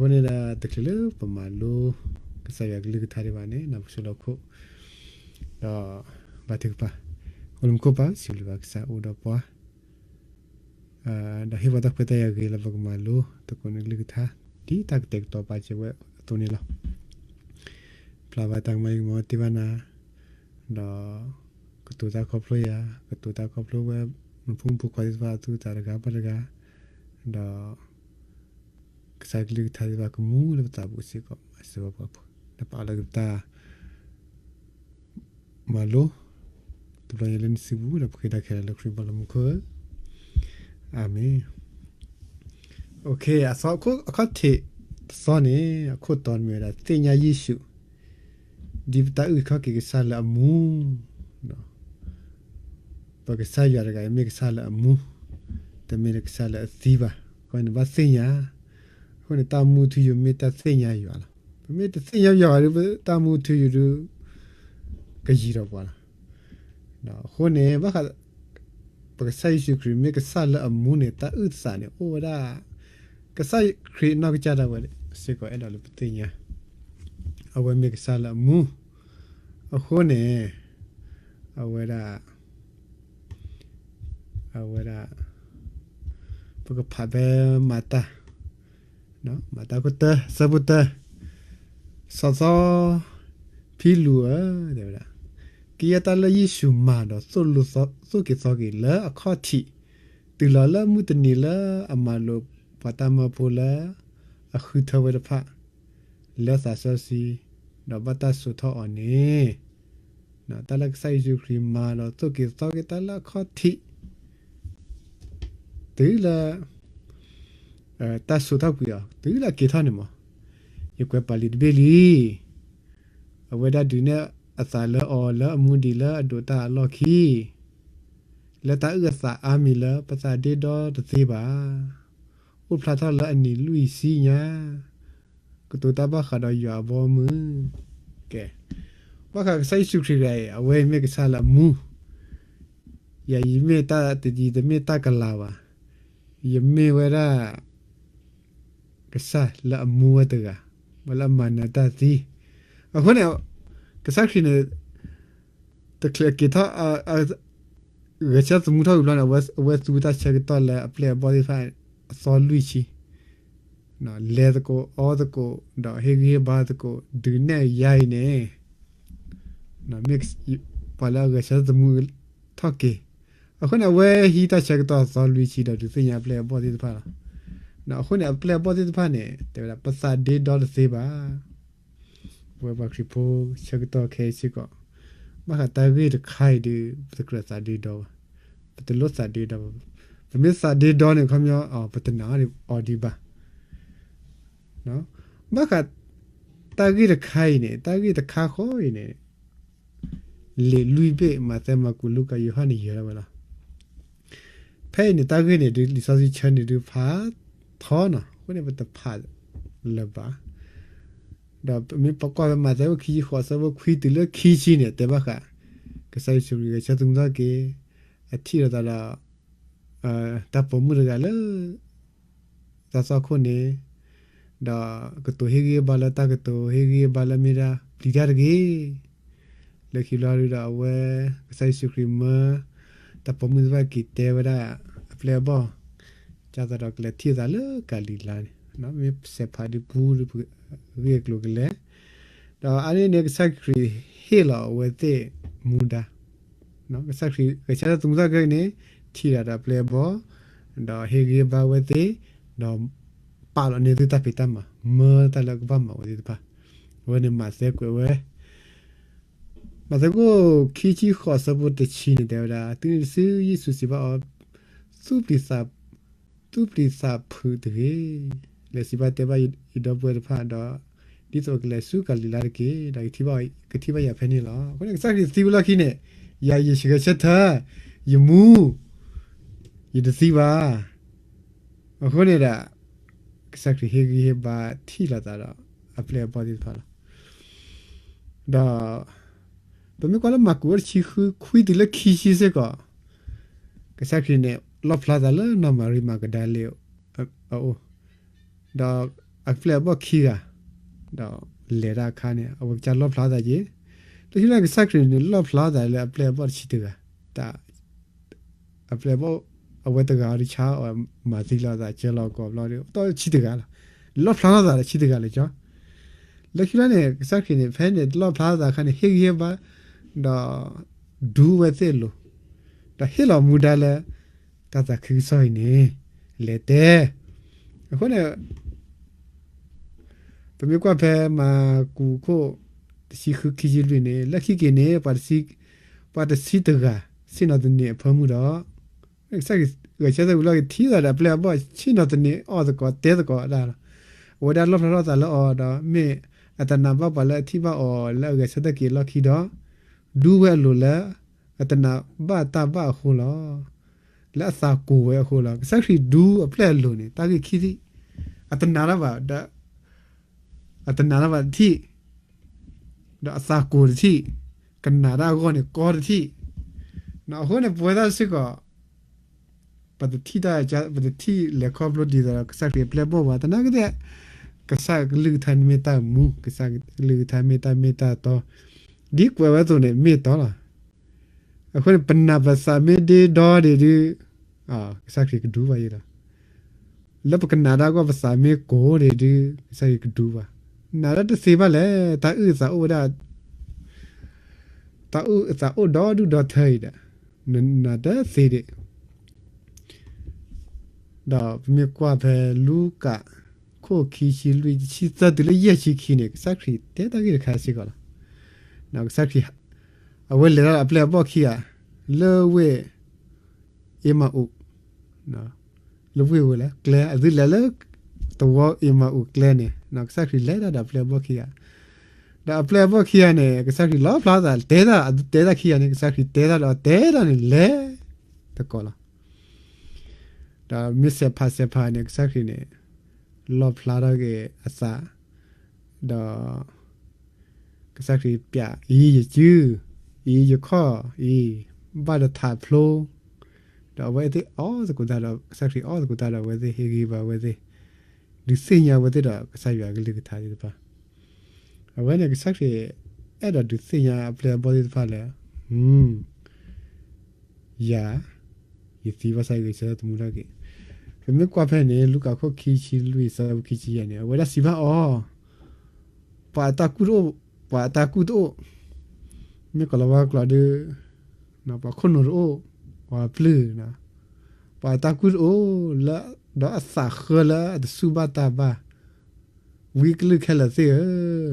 အဃိန့ၣ်ဒီး တချုးလၢပမၤလိ ကစၢ်ယွၤကလုၢ်ကထါဒံးဘၣ်န့ၣ် ပဆိလၢခိၣ် ဒီး ဘါထုကဖၣ်. အိၣ်လၢမူခိၣ်ပၢ်, စံးဘျုးဘၣ်ကစၢ်အိၣ်ဒီးပှၤ ဒီးဟ့ၣ်ပှၤတၢ်ခွဲးတၢ်ယာ်ဂ့ၤလၢပကမၤလိသကိးနကလုၢ်ကထါ ဒ်တၢ်ကတဲာ်ကတီၤပာ်စၢၤဝဲအသိးန့ၣ်လီၤ. ဖျါဘၣ်တၢ်ကမၣ်ယကမီၤတ့ၢ်ဘၣ်နၤ, ဒီး ကတိၤတၢ်ခီဖျိယၤ, ကတိၤတၢ်ခီဖျိဝဲ မူဖိမုၣ်ဖိခွါသ့ၣ်တဖၣ်အသူၣ်အသးတဂၤဘၣ်တဂၤ, ဒီး ကစၢ်ကလုၢ်ကထါသ့ၣ်တဖၣ်ကမူလၢပသးပူၤစ့ၢ်ကီး အစၢၤဘၣ်ပှၤဖိ ဒီးပာ်လီၤက့ၤပတၢ် မၤလိ တဘျီညါလၢနစုပူၤ ဒီးပဃ့တၢ်ခဲလၢာ်လၢခရံာ်ဘီလၢမူခိၣ်. အၤမ့ၣ်. အသီ အခီၣ်ထံးတသီန့ၣ် အခိၣ်တီမ့ၢ်ဝဲဒၣ် သ့ၣ်ညါယ့ၣ်ၡူး ဒ်ပတၢ်အုၣ်ခီၣ်က့ၤကစၢ်လၢအမူ ပကစၢ်ယွၤတဂၤအံၤမ့ၢ်ကစၢ်လၢအမူ, တမ့ၢ်လၢကစၢ်လၢအသံဘၣ်. အဃိန့ၣ်ဘၣ်သ့ၣ်ညါ, အဃိန့ၣ် တၢ်မူထူယိာ်မ့ၢ်တၢ်သ့ၣ်ညါယွၤလီၤ. ပမ့ၢ်တသ့ၣ်ညါယွၤဘၣ်ဒီး ပတၢ်မူထူယိာ်ဒီး ကယံာ်ဒီးပှၤလီၤ. အဃိန့ၣ် ဘၣ်ဃး ပကစၢ်ယ့ၣ်ၡူးခရံာ်မ့ၢ်ကစၢ်လၢအမူန့ၣ် တၢ်အုၣ်သးန့ၣ်အိၣ်ဝဲဒၣ် ကစၢ်ခရံာ်နီၢ်ကစၢ်ဒၣ်ဝဲစ့ၢ်ကီးအဲၣ်ဒိးလၢပသ့ၣ်ညါ အဝဲမ့ၢ်ကစၢ်လၢအမူ. အဃိန့ၣ် အဝဲဒၣ် အဝဲဒၣ် ပကဖးဖဲမၤတၢ် မၤတၢ်ခိၣ်တၢ ဆၢဖိတၢ, စီၤသီဖံလူးဧၢ, တဲဝဲဒၣ်, ကယဲၢ်တၢ်လၢယ့ၣ်ၡူးမၤဒီးသိၣ်လိသီက့ၤလၢအခီၣ်ထံး တုၤလီၤလၢမုၢ်တနံၤလၢအမၤလိာ်ပှၤတၢ်မၢဖိလၢ အဃုထၢဝဲတဖၣ် လၢသးစီဆှံ ဒီးဘၣ်တၢ်စိာ်ထီၣ်အီၤန့ၣ်, တၢ်လၢကစၢ်ယ့ၣ်ၡူးခရံာ်မၤဒီးသိၣ်က့ၤသီက့ၤတၢ်လၢအခီၣ်ထံး တုၤလၢ တၢ်စိာ်ထီၣ်ကွံာ်အီၤ တုၤလၢအက့ၤထီၣ်န့ၣ်မး, ယကွဲးပာ်လံာ်တဘ့ၣ်လံ. အဝဲဒၣ်ဒုးနဲၣ်အသးလၢအီၤလၢအမူဒံးလၢအဒိးတၢ်အလီၢ်ခံ လၢတၢ်အုၣ်အသးအါမံၤလၢပသးဒ့ဒီတသ့ဘၣ်. အိၣ်ဖျါထီၣ်လၢအနံၣ်လွံၢ်ဆံညါ ကတိၤတၢ်ဘၣ်ဃးဒီးယွၤအဘီအမုၢ်. ကဲ, ဘၣ်ဃးကစၢ်ယ့ၣ်ၡူးခရံာ်တဂၤအံၤ အဝဲအံၤမ့ၢ်ကစၢ်လၢအမူ, ယၤယမ့ၢ်တၢ်တယံၤ တမ့ၢ်တၢ်ကလၤဘၣ်. ယမ့ၢ်ဝဲဒၣ် ကစၢ်လၢအမူဝဲတဂၤ, ဝဲလၢအမၤနၢၤတၢ်သံ. အဃိန့ၣ် ကစၢ်ခရံာ်န့ၣ် တချုးက့ၤထီၣ် ဂဲၤဆၢထၢၣ်သမူထီၣ်ဝံၤဘျီန့ၣ် အဝဲသူဝဲတၢ်ဆၢကတီၢ်လၢအပျဲၢ်အဘီၣ်သ့ၣ်တဖၣ် အသီလွံၢ်ဆံ, လဲၤသကိး အီသကိး ဒီးဟ့ၣ်ဂံၢ်ဟ့ၣ်ဘါသကိး ဒုးနဲၣ်ယၤအံၤန့ၣ် မ့ၢ်ပှၤလၢအဂဲၤဆၢထၢၣ်သမူထီၣ်က့ၤ. အဃိန့ၣ် အဝဲဟံးတၢ်ဆၢကတီၢ်အသီလွံၢ်ဆံဒီး ဒုးသ့ၣ်ညါအပျဲၢ်အဘီၣ်သ့ၣ်တဖၣ်လီၤ. အဃိန့ၣ် အပျဲၢ်အဘီၣ်သ့ၣ်တဖၣ်န့ၣ် တဲဝဲဒၣ် ပသးဒ့ဒီတသ့ဘၣ်. ပဝဲပှၤခရံာ်ဖိဆၢကတီၢ်ခဲအံၤစ့ၢ်ကီး ဘၣ်ဃးတၢ်ဂ့ၢ်တခါအံၤဒီး ပတကြၢးသးဒ့ဒီဘၣ်, ပတလိၣ်သးဒ့ဒီဘၣ်. ပမ့ၢ်သးဒ့ဒီန့ၣ် ခီပညီ ပတနာ်အီၤဒံးဘၣ်. ဘၣ်ဃး တၢ်ဂ့ၢ်တခါအံၤန့ၣ် တၢ်ဂ့ၢ်တခါဃီအံၤန့ၣ် လံာ်လွံၢ်ဘ့ၣ် မးသဲ မၢ်ကူး လူၤကၣ် ယိၤဟၣ်န့ၣ် ယဲၤလီၤဝဲလီၤ. ဖဲအံၤန့ၣ် တၢ်ဂ့ၢ်န့ၣ်ဒုး လံာ်စီဆှံဆၢန့ၣ်ဒုးဖးထီနီၤ, အဃိန့ၣ် ပတဖးလၢၤဘၣ်. ဒီးပမ့ၢ်ပကွၢ်ဖဲမးသဲ အခိၣ်ခံဆံဃိး အဆၢဖိခွံတုၤလၢခံဆံန့ၣ် တဲဘၣ်ဃး ကစၢ်ယ့ၣ်ၡူးခရံာ်ဂဲၤဆၢထၢၣ်သမူထီၣ်က့ၤ, အထံၣ်လိာ်သးဒီး တၢ်ပိာ်မုၣ်တဂၤလၢ တၢ်သွၣ်ခိၣ်န့ၣ်, ဒီးကတိၤဟ့ၣ်ဂံၢ်ဟ့ၣ်ဘါလၢတၢ်ကတိၤ ဟ့ၣ်ဂံၢ်ဟ့ၣ်ဘါလၢမ့ၢ်ဒၣ် ပျံၤတၢ်တဂ့ၤ. လၢခံဘျီဒုးဒီးအဝဲ ကစၢ်ယ့ၣ်ၡူးခရံာ်မၢ တၢ်ပိာ်မုၣ်သ့ၣ်တဖၣ်က့ၤတဲဝဲဒၣ် အပျဲၢ်အဘီၣ် ဒ်သိးဒီးကလဲၤထံၣ်အသးလၢကၤလံၤလါန့ၣ်, မ့ၢ်စဲးဖးဒုးပူၤဒီး ပဂ့ၢ်အကျိၤကလဲၤ. ဒီးအါန့ၢ်န့ၣ် ကစၢ်ခရံာ်ဟ့ၣ်လီၤအဝဲသ့ၣ်မူဒါ ကစၢ်ခရံာ်ဂဲၤဆၢထၢၣ်သမူထီၣ်က့ၤန့ၣ် ထံၣ်ဒၣ်ဒီးအပျဲၢ်အဘီၣ်, ဒီးဟ့ၣ်ဂံၢ်ဟ့ၣ်ဘါဝဲသ့ၣ်, ဒီးပာ်လီၤန့ၢ်သုတၢ်ဖံးတၢ်မၤ မၢတၢ်လၢကဘၣ်မၤဝဲသ့ၣ်တဖၣ်. အဝဲန့ၣ်မးသဲကွဲးဝဲ, မးသဲခိၣ်ခံဆံဃိး အဆၢဖိတဆံန့ၣ် တဲဝဲဒၣ်, တုၤန့ၣ်တစု ယ့ၣ်ၡူးစံးဘၣ်အီၤ, သူၣ်ပျံၤသး သူၣ်ပျံၤသးဖုးတဂ့ၤ. လဲၤစံးဘၣ်တဲဘၣ်ယဒီပုၢ်ဝဲၢ်တဖၣ်ဒီး, ဒ်သိးကလဲၤဆူကၤလံၤလါတက့ၢ်. ဒီးကထံၣ်ဘၣ်ယၤဖဲန့ၣ်လီၤ. အဃိန့ၣ် ကစၢ်ခရံာ်သံဝဲလီၢ်ခံန့ၣ်, ယၤယဂဲၤဆၢထၢၣ်, ယမူ, ယတသံဘၣ်. အဃိန့ၣ်ဒီး ကစၢ်ခရံာ်ဟ့ၣ်ဂံၢ်ဟ့ၣ်ဘါထံၣ်လိာ်သးဒီး အပျဲၢ်အဘီၣ်သ့ၣ်တဖၣ်လီၤ. ဒီး ပမ့ၢ်ကွၢ်လၢမၢ်ကူး အဆၢခွံတုၤလၢခံဆံစ့ၢ်ကီး, ကစၢ်ခရံာ်န့ၣ် လီၣ်ဖျါသးလၢနီၢ်မၤရံမၤကဒၤလ့ၤအအိၣ်, ဒီး အပျဲၢ်အဘီၣ်ခံဂၤ, ဒီးလဲၤတၢ်အခါန့ၣ် အဝဲကစၢ်လီၣ်ဖျါသးက့ၤ, လၢခံလၢကစၢ်ခရံာ်န့ၣ် လီၣ်ဖျါသးလၢအပျဲၢ်အဘီၣ်တဆံတဂၤ, တၢ် အပျဲၢ်အဘီၣ် အဝဲတဂၤအီၤဒုးဆါအီၤမၤသံလီၤသး ကၢလီၤကီးဘျီဒီး တဆံတဂၤလီၤ, လီၣ်ဖျါထီၣ်သးလၢဆံတဂၤလၢာ်ကၠီ, လၢခံလၢန့ၣ် ကစၢ်ခရံာ်န့ၣ် ဖဲန့ၣ်လီၣ်ဖျါသးအခါန့ၣ် ဟ့ၣ်ဂံၢ်ဟ့ၣ်ဘါ, ဒီး ဒူဝဲသ့ၣ်အလိၤ, ဒီးဟ့ၣ်လီၤမူဒါလၢ တၢ်သးခုကစီၣ်အံၤန့ၣ် လဲၤတဲ, အဃိန့ၣ် ပမ့ၢ်ကွၢ်ဖဲမၢကူးခိၣ် တဆံဃု ခံဆံလွံၢ်န့ၣ် လၢခံက့ၤန့ၣ် ပှၤတဆံတဂၤ ဆ့ၣ်နီၤသန့ၤအဖၢမုၢ်ဒီး ကစၢ်ခရံာ်ဂဲၤဆၢထၢၣ်ဝံၤလီၢ်က့ၤ ထံၣ်သးဒီးအပျဲၢ်အဘီၣ် ဆ့ၣ်နီၤသန့ၤအီၣ်သကိး တဲသကိးဒၣ်လီၤ. အဝဲဒၣ်လီၣ်ဖျါထီၣ်သးလၢအီၤဒီး မ့ၢ်အတနာ်ဘၣ်ပှၤလၢအထံၣ်ဘၣ်အီၤ လၢအဂဲၤဆၢထၢၣ်က့ၤအလီၢ်ခံဒီး ဒူဝဲအလိၤလၢ အတနာ်ဘၣ်တၢ်ဘၣ်အဃိလီၤ. လၢအသးကိၤဝဲအဃိလီၤ. ကစၢ်ခရံာ်ဒူအပျဲၢ်အလိၤန့ၣ် တၢ်ဂ့ၢ်ခံထံၣ်, အတနာ်တၢ်ဘၣ်, ဒီး အတနာ်တၢ်ဘၣ်တထံၣ်, ဒီးအသးကိၤတထံၣ်, ကနာ်တၢ်အဂီၢ်န့ၣ်ကီတထံၣ်, အဃိန့ၣ် ပဝဲဒၣ်စ့ၢ်ကီး ပတထံၣ်တၢ်, ပတထံၣ်လဲၤခီဖျိဒ်သိးဒီး ကစၢ်ခရံာ်အပျဲၢ်အဘီၣ်ဘၣ်. သနာ်က့ ကစၢ်ကလုၢ်ကထါန့ၣ်မ့ၢ်တၢ်မူ, ကစၢ်ကလုၢ်ကထါမ့ၢ်တၢ်မ့ၢ်တၢ်တီ, ဒ်ကွဲးဝဲအသိးန့ၣ် မ့ၢ်တီလီၤ. အဃိန့ၣ် ပနာ်ပသးမ့ၢ်ဒ့ဒီဒံးဒုး, ကစၢ်ခရံာ်ကဒူဘၣ်ယဲလီၤ. လၢပကနာ်တၢ်အဂီၢ်ပသးမ့ၢ်ကိၤဒံးဒုး ကစၢ်ခရံာ်ကဒူဘၣ်. နာ်တၢ်တသ့ဘၣ်လဲၣ်, တၢ်အုၣ်အသးအိၣ်ဝဲဒၣ်, တၢ်အုၣ်အသးအိၣ်ဒီဒူၣ်ဒီထၢအံၤဒီး နနာ်တသ့ဒံး ဒီးပမ့ၢ်ကွၢ်ဖဲလူၤကၣ် ခိၣ်ခံဆံလွံၢ် တဆံသၢတုၤလၢယဲၢ်ဆံခံန့ၣ် ကစၢ်ခရံာ်တဲတၢ်ဂ့ၢ်တခါစ့ၢ်ကီးလီၤ. ကစၢ်ခရံာ် အဝဲလဲၤတၢ်ဒီးအပျဲၢ်အဘီၣ်ခံဂၤ လၢဝ့ၢ်အ့မၤအူး, လၢဝ့ၢ်ဝဲလဲၣ် ကျဲ အသုလဲၤလၢ သဝီအ့မၤအူးကျဲန့ၣ် ကစၢ်ခရံာ်လဲၤတၢ်ဒီးအပျဲၢ်အဘီၣ်ခံဂၤ, ဒီးအပျဲၢ်အဘီၣ်ခံဂၤန့ၣ် ကစၢ်ခရံာ်လီၣ်ဖျါသး တဲတၢ်, အသုတဲတၢ်ခံဂၤန့ၣ် ကစၢ်ခရံာ်တဲတၢ်ဒီးတဲတၢ်န့ၣ် လဲၤသကိးလီၤ. ဒီးမ့ၢ်စဲးဖးစဲးဖးန့ၣ် ကစၢ်ခရံာ်န့ၣ် လီၣ်ဖျါထီၣ်က့ၤအသး, ဒီး ကစၢ်ခရံာ်ပျး အံၤယစု, အံၤယခီၣ်, အံၤ ဘၣ်တထးဖျိ, ဒီးအဝဲသ့ၣ်အီၣ်သကိးတၢ်ဒီး ကစၢ်ခရံာ်အီၣ်သကိးတၢ်ဒီး အဝဲသ့ၣ်ဟ့ၣ်ဂံၢ်ဘါအဝဲသ့ၣ်, ဒုးသ့ၣ်ညါအဝဲသ့ၣ်ဒီး ကစၢ်ယွၤကလုၢ်ကထါသ့ၣ်တဖၣ်, အဝဲန့ၣ် ကစၢ်ခရံာ် အဲၣ်ဒိးဒုးသ့ၣ်ညါအပျဲၢ်အဘီၣ်သ့ၣ်တဖၣ်လၢ ယၤ ယသံဘၣ်ဆၣ်ဂ့ၤဆၢထၢၣ်သမူထီၣ်က့ၤ, ပမ့ၢ်ကွၢ်ဖဲန့ၣ် လူၤကၣ်ခိၣ်ခံဆံလွံၢ် ဆၢဖိခံဆံယဲၢ်န့ၣ် အဝဲဒၣ်စံးဘၣ်အီၤ, ပှၤအတၢ်ကူၣ်တအိၣ်, ပှၤအတၢ်ကူၣ်တအိၣ်, မ့ၢ်ကိးလီၤဝါကျိာ်ဒီး ပှၤခိၣ်နူာ်တအိၣ်, ပှၤပျုၢ်, ပှၤအတၢ်ကူၣ်တအိၣ်လၢ ဒီးအသးဃၢလၢအတစူၢ်ဘၣ်တၢ်ဘၣ် ဝံအကလုၢ်ခဲလၢာ်သ့ၣ်ဧၢ,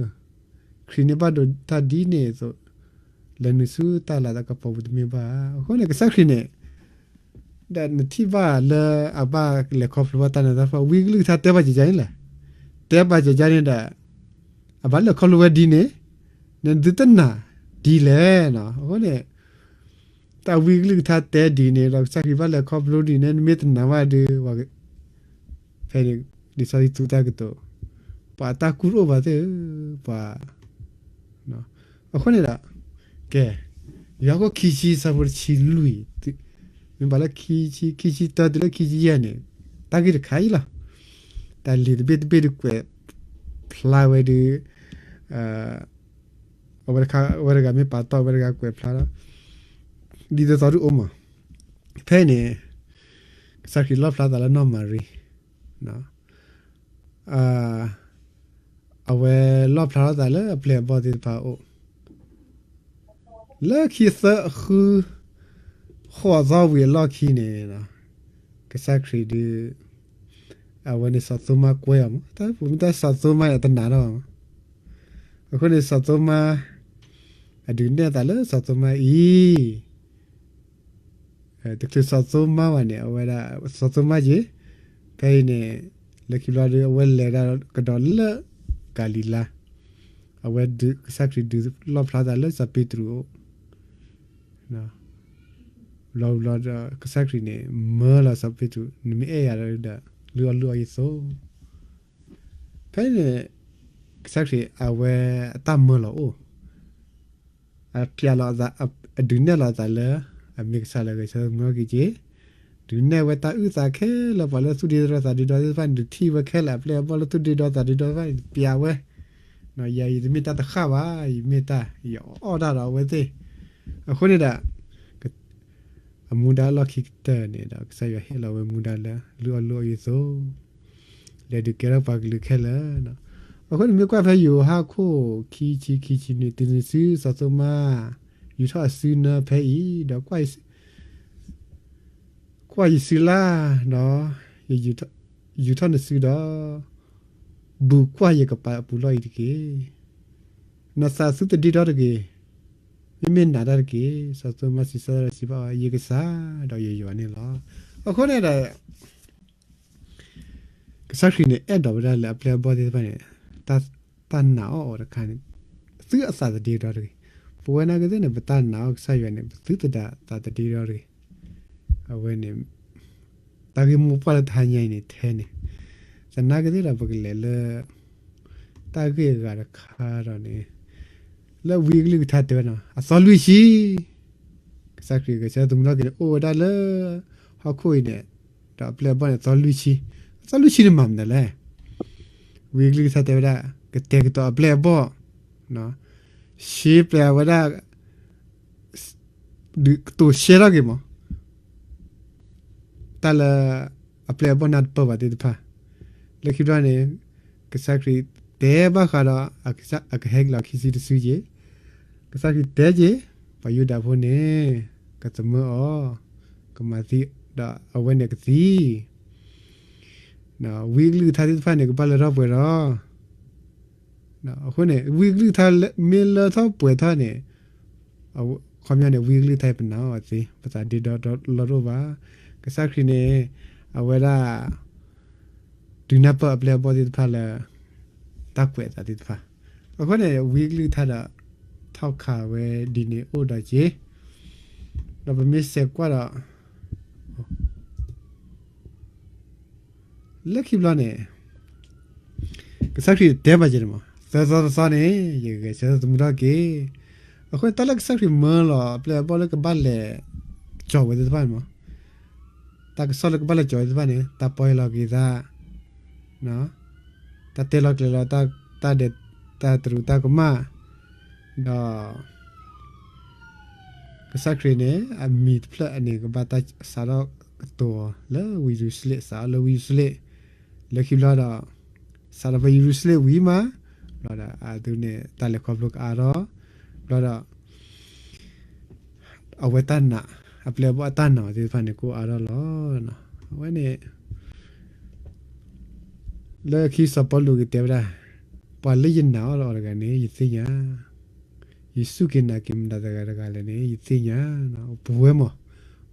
ခရံာ်န့ၣ်ဘၣ်ဒိးတၢ်ဒ်န့ၣ်အသိး, လဲၤနုာ်ဆူတၢ်လၤတၢ်ကပီၤပူၤတမ့ၢ်ဘၣ်. အဃိန့ၣ် ကစၢ်ခရံာ်န့ၣ် ဒီးနထံၣ်ဘၣ်လၢအဘၣ်လဲၤခီဖျိဘၣ်တၢ်နးတၢ်ဖှီၣ် ဝံအကလုၢ်ကထါတဲဘၣ်ကကန့ၣ်လဲၣ်, တဲဘၣ်ကကန့ၣ်ဒီး အဘၣ်လဲၤခီဖျိဝဲဒ်န့ၣ်, နသုတနာ်ဒ်လဲၣ်. အဃိန့ၣ် တၢ်ဝံအကလုၢ်ကထါတဲဒ်န့ၣ်ဒီး ကစၢ်ခရံာ်ဘၣ်လဲၤခီဖျိဒ်န့ၣ် နမ့ၢ်တနာ်ဘၣ်ဒီး ဖဲန့ၣ် လံာ်စီဆှံသူတၢ်ကတိၤ, ပှၤအတၢ်ကူၣ်တအိၣ်ဘၣ်သ့ၣ်ဧၢ, ပှၤ အဃိန့ၣ်ဒီး ကဲ ယိၤဟၣ်ခိၣ်ခံဆံ ဆၢဖိတဆံလွံၢ်, မ့ၢ်ဘၣ်လၢခံဆံ ခံဆံတၢတုၤလၢခံဆံယဲၢ်န့ၣ် တၢ်ဂ့ၢ်တခါအံၤလီၤ. တၢ်လံာ်တဘ့ၣ်တဘ့ၣ်ဒုးကွဲးဖျါဝဲဒီး အဝဲတဂၤမ့ၢ်ပာ်တီၢ် အဝဲတဂၤကွဲးဖျါဒီး ဒ်သိးသိးဒုးအိၣ်မး, ဖဲအံၤန့ၣ် ကစၢ်ခရံာ်လီၣ်ဖျါသးလၢနီၢ်မၤရံ အဝဲလီၣ်ဖျါထီၣ်သးလၢအပျဲၢ်အဘီၣ်သ့ၣ်တဖၣ်အအိၣ်, လၢခံသၢဃု ဃိးသီဝံၤအလီၢ်ခံန့ၣ် ကစၢ်ခရံာ်ဒုး အဝဲန့ၣ်စီၤသိမါကွဲအီၤမး, တၢ်ပူၤမ့ၢ်တၢ်စီၤသိမါအတနာ်ထီၣ်မး, အဃိန့ၣ်စီၤသိမါ အဒုးနဲၣ်သးလၢစီၤသိမါအံၤ တချုးစီၤသိမါဘၣ်န့ၣ် အဝဲဒၣ် စီၤသိမါက့ၤ ဖဲအံၤန့ၣ် လၢခံဘျီဒီး အဝဲလဲၤဒၣ်ကဒီးလၢကၤလံၤလါ, အဝဲဒုး ကစၢ်ခရံာ်ဒုးလီၣ်ဖျါသးလၢစီၤပ့းတရူးအအိၣ်, ဘျီဘျီဒီး ကစၢ်ခရံာ်န့ၣ် မၢလီၤစီၤပ့းတရူး နမ့ၢ်အဲၣ်ယၤဒီး လုၢ်အီၣ်လုၢ်အီယသိး ဖဲန့ၣ် ကစၢ်ခရံာ်အဝဲအတၢ်မၢလီၤအိၣ်, အပျးလီၤ အဒုးနဲၣ်လီၤအသးလၢ အမ့ၢ်ကစၢ်လၢအဂဲၤဆၢထၢၣ်သမူထီၣ်က့ၤက့ၤ, ဒုးနဲၣ်ဝဲတၢ်အုၣ်သးခဲလၢာ် ပှၤလၢသူၣ်ဒ့ဒီသးဒ့ဒီသ့ၣ်တဖၣ်န့ၣ် ဒုးထံၣ်ဝဲခဲလၢာ် အပျဲၢ်အဘီၣ်လၢသူၣ်ဒ့ဒီသးဒ့ဒီသ့ၣ်တဖၣ်န့ၣ် ပျးဝဲ, ယၤအံၤတမ့ၢ်တၢ်တဃၣ်ဘၣ်, ယမ့ၢ်တၢ် ယအီၣ်တၢ်ဒီးအဝဲသ့ၣ်. အဃိန့ၣ်ဒီး အမူဒါလီၢ်ခံကတၢၢ်န့ၣ်ဒီး ကစၢ်ယွၤဟ့ၣ်လီၤဝဲမူဒါလၢ လုၢ်အီၣ်လုၢ်အီယသိး လဲၤဒုးကဲထီၣ်ပှၤကလုာ်ခဲလၢာ်. အဃိန့ၣ်မ့ၢ်ကွၢ်ဖဲယိၤဟၣ်ခိၣ်ခံဆံခံဆံနွံ တုၤနုၤစု စီၤသိမး ယူာ်ထီၣ်အစုနၢဖဲအံၤ ဒီး ကွၢ်ယစုလၢ်ဒီး ယူာ်ထီၣ်နစုဒီး ဘူးကွၢ်ယကပၤအပူၤလီၢ်အံၤတက့ၢ်. နသးသုတဒ့ဒီတဂ့ၤ, မ့မ့ၢ်နာ်တၢ်တက့ၢ်. စီၤသိမးစံးဆၢဒီးစံးဘၣ်အီၤ, ယကစၢ်ဒီးယယွၤန့ၣ်လီၤ. အဃိန့ၣ်ဒီး ကစၢ်ခရံာ်န့ၣ် အဲၣ်ဒိးဝဲဒၣ်လၢအပျဲၢ်အဘီၣ်သ့ၣ်တဖၣ်န့ၣ် တၢ်နာ်အီၤအီၤတခါန့ၣ် သုအသးတဒ့ဒီတဂ့ၤ. ပဝဲနာ်က့သ့ၣ်န့ၣ် ပတၢ်နာ်အီၤကစၢ်ယွၤန့ၣ် ပသုတဒၣ်သးတဒ့ဒီတဂ့ၤ. အဝဲန့ၣ် တၢ်ဂ့ၢ်မိၢ်ပှၢ်လၢတဟါညါအံၤန့ၣ်ထဲန့ၣ် သနာ်က့သ့ၣ်ဒီးပကလဲၤလၢ တၢ်ဂ့ၢ်အဂၤတခါဒီးန့ၣ် လၢဝံအကလုၢ်ကထါတဲဝဲနီၤ အသီလွံၢ်ဆံ ကစၢ်ခရံာ်ဂဲၤဆၢထၢၣ်သမူထီၣ်က့ၤန့ၣ် အိၣ်ဝဲဒၣ်လၢ ဟီၣ်ခိၣ်အံၤန့ၣ် ဒီးအပျဲၢ်အဘီၣ်န့ၣ် အသီလွံၢ်ဆံ, အသီလွံၢ်ဆံန့ၣ်မၤမနုၤလဲၣ်. ဝံအကလုၢ်ကထါတဲဝဲဒၣ် ကတဲာ်ကတီၤအပျဲၢ်အဘီၣ်, ရှဲပျးဝဲဒၣ် ဒုးကတိၤရှဲထီၣ်က့ၤမး တၢ်လၢ အပျဲၢ်အဘီၣ်နၢ်တပၢၢ်ဘၣ်သ့ၣ်တဖၣ်, လၢခံဘျီန့ၣ် ကစၢ်ခရံာ်တဲဘၣ်ဃးဒီး အကဟဲက့ၤလီၤခံဆံတစုက့ၤ, ကစၢ်ခရံာ်တဲက့ၤ ပှၤယူဒၤဖိန့ၣ် ကသမၢအီၤ, ကမၤသံဒီးအဝဲန့ၣ်ကသံ, ဝံအကလုၢ်ကထါသ့ၣ်တဖၣ်န့ၣ် ကဘၣ်လၢထီၣ်ပှဲၤဒီး အဃိန့ၣ် ဝံအကလုၢ်ကထါမ့ၢ်လၢထီၣ်ပှဲၤထီၣ်န့ၣ် ခီပညီန့ၣ် ဝံအကလုၢ်ကထါအံၤပနာ်အီၤသ့, ပသးဒ့ဒီလီၤတအိၣ်ဘၣ်. ကစၢ်ခရံာ်န့ၣ် အဝဲဒၣ် ဒုးနၢ်ပၢၢ်အပျဲၢ်အဘီၣ်သ့ၣ်တဖၣ်လၢ တၢ်ကွဲးအသးသ့ၣ်တဖၣ်, အဃိန့ၣ် ဝံအကလုၢ်ကထါဒီး ထီၣ်ခးဝဲဒ်န့ၣ်အိၣ်ဒီးက့ၤ, ဒီးပမ့ၢ်ဆဲးကွၢ်ဒီး လၢခံဘျီန့ၣ် ကစၢ်ခရံာ်တဲဘၣ်က့ၤန့ၣ်မး သၢသီတသီန့ၣ် ယကဂဲၤဆၢထၢၣ်သမူထီၣ်က့ၤ, အဃိန့ၣ် တၢ်လၢကစၢ်ခရံာ်မၢလီၤအပျဲၢ်အဘီၣ်လၢကဘၣ်လဲၤကၠီၤဝဲသ့ၣ်တဖၣ်န့ၣ်မး, တၢ်ကစီၣ်လၢကဘၣ်လဲၤကၠီၤဝဲသ့ၣ်တဖၣ်န့ၣ် တၢ်ပီၢ်ယၢ်လီၤက့ၤသး တၢ်တဲလီၤကျဲၤလီၤ တၢ်ဒဲး တၢ်တရူးတၢ်ကမၣ်, ဒီး ကစၢ်ခရံာ်န့ၣ် အမံၤတဖျၢၣ်အန့ၣ် ကဘၣ်တၢ်စးထီၣ်ကတိၤအီၤလၢဝ့ၢ်ယရူၤၡလ့ၣ်, စးထီၣ်လၢဝ့ၢ်ယရူၤၡလ့ၣ်, လၢခံဘျီဒီး စးထီၣ်ဖဲယရူၤၡလ့ၣ်ဝံၤမး, ဘျီဒီးအဒုန့ၣ် တၢ်လဲၤခီဖျိကအါထီၣ်, ဘျီဒီး အဝဲတၢ်နာ်, အပျဲၢ်အဘီၣ်အတၢ်နာ်အီၤသ့ၣ်တဖၣ်န့ၣ် ကအိၣ်အါထီၣ်လီၤ. အဝဲန့ၣ် လၢခံစီၤပီလူးကတဲဝဲဒၣ်, ပှၤလၢယနာ်အီၤတဂၤန့ၣ် ယသ့ၣ်ညါ, ယစူၢ်က့ၤနာ်က့ၤမတၤတဂၤတဂၤလဲၣ်န့ၣ် ယသ့ၣ်ညါ, ပဝဲမး,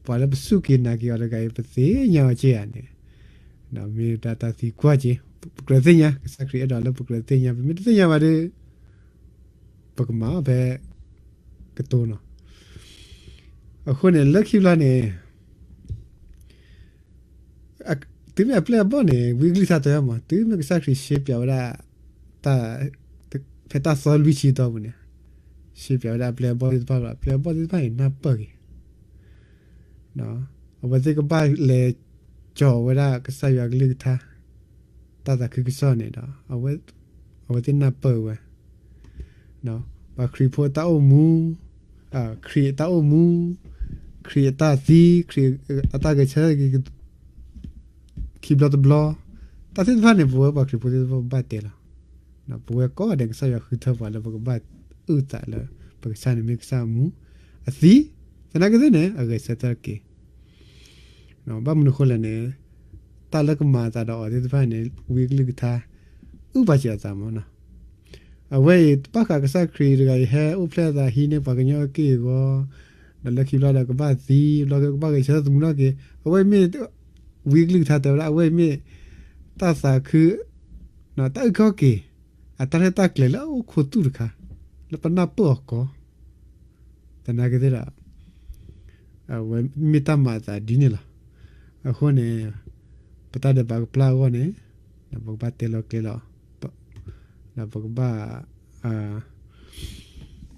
ပှၤလၢပစူၢ်က့ၤနာ်က့ၤအီၤတဂၤအံၤ ပသ့ၣ်ညါအီၤက့ဧါန့ၣ်, မ့ၢ်ဒၣ်တၢ်သံကွၢ်က့ၤ, ပကြၢးသ့ၣ်ညါ, ကစၢ်ခရံာ်အဲၣ်ဒိးလၢပကြၢးသ့ၣ်ညါ, ပမ့ၢ်တသ့ၣ်ညါဘၣ်ဒီး ပကမၤအီၤဖဲ ကတိၤနီၤ. အဃိန့ၣ် လၢခံဘျီန့ၣ် တုၤမ့ၢ်အပျဲၢ်အဘီၣ်န့ၣ် ဝံအကလုၢ်ကထါတဲဝဲမး, တုၤမ့ၢ်ကစၢ်ခရံာ်ရှဲပျးဝဲဒၣ် တၢ် ဖဲတၢ်သီလွံၢ်ဆံတီၢ်ပူၤန့ၣ်, ရှဲပျးဝဲဒၣ်အပျဲၢ်အဘီၣ်သ့ၣ်တဖၣ်ဒီး အပျဲၢ်အဘီၣ်သ့ၣ်တဖၣ်န့ၣ် နၢ်ပၢၢ်က့ၤ အဝဲသ့ၣ်ကဘၣ်လဲၤကၠီၤဝဲဒၣ်ကစၢ်ယွၤကလုၢ်ကထါ တၢ်သးခုကစီၣ်န့ၣ်ဒီး အဝဲသ့ၣ်နၢ်ပၢၢ်ဝဲ ပှၤခရံာ်ဖိအတၢ်အိၣ်မူ, ခရံာ်အတၢ်အိၣ်မူ, ခရံာ်အတၢ်သံ, ခရံာ်အတၢ်ဂဲၤဆၢထၢၣ်က့ၤ ခံဘျီတဘျီ, တၢ်သ့ၣ်တဖၣ်န့ၣ် ပဝဲပှၤခရံာ်ဖိသ့ၣ်တဖၣ်ဘၣ်တဲလီၤ. ပဝဲကိးဂၤဒဲး ကစၢ်ယွၤဃုထၢပှၤလၢပကဘၣ်အုၣ်သးလၢ ပကစၢ်န့ၣ်မ့ၢ်ကစၢ်အမူအသံ, သနာ်က့သ့ၣ်န့ၣ် အဂဲၤဆၢထၢၣ်က့ၤ ဘၣ်မနုၤအဃိလဲၣ်န့ၣ် တၢ်လၢကမၤအသးဒီးအီၤသ့ၣ်တဖၣ်န့ၣ် ဝံအကလုၢ်ကထါ အုၣ်ပာ်စၢၤအသးမးနီၤ. အဝဲအံၤ ဘၣ်ဃးကစၢ်ခရံာ်တဂၤအံၤ ဟဲအိၣ်ဖျဲၣ်အသးဟံးန့ၢ်ပှၤကညီအက့ၢ်အဂီၤ, ဒီးလၢခံဘျီဒီးကဘၣ်သံ, ဘျီကဘၣ်ဂဲၤဆၢထၢၣ်သမူထီၣ်က့ၤ, အဝဲအံၤမ့ၢ် ဝံအကလုၢ်ကထါတဲဝဲဒၣ် အဝဲအံၤမ့ၢ် တၢ်သးခု တၢ်အုၣ်က့ၤခီၣ်က့ၤ အတၢ်ရဲၣ်တၢ်ကျဲၤလၢအအိၣ်ခိးသူၣ်တခါ လၢပနၢ်ပၢၢ်အီၤကီး သနာ်က့သ့ၣ်ဒီး အဝဲမ့ၢ်တၢ်မၤအသးဒ်န့ၣ်လီၤ. အဃိန့ၣ် ပတၢ်ဒဲးဘးကပျၢ်အဂီၢ်န့ၣ် ပကဘၣ်တဲလီၤကျဲၤလီၤ, ဒီးပကဘၣ် ပ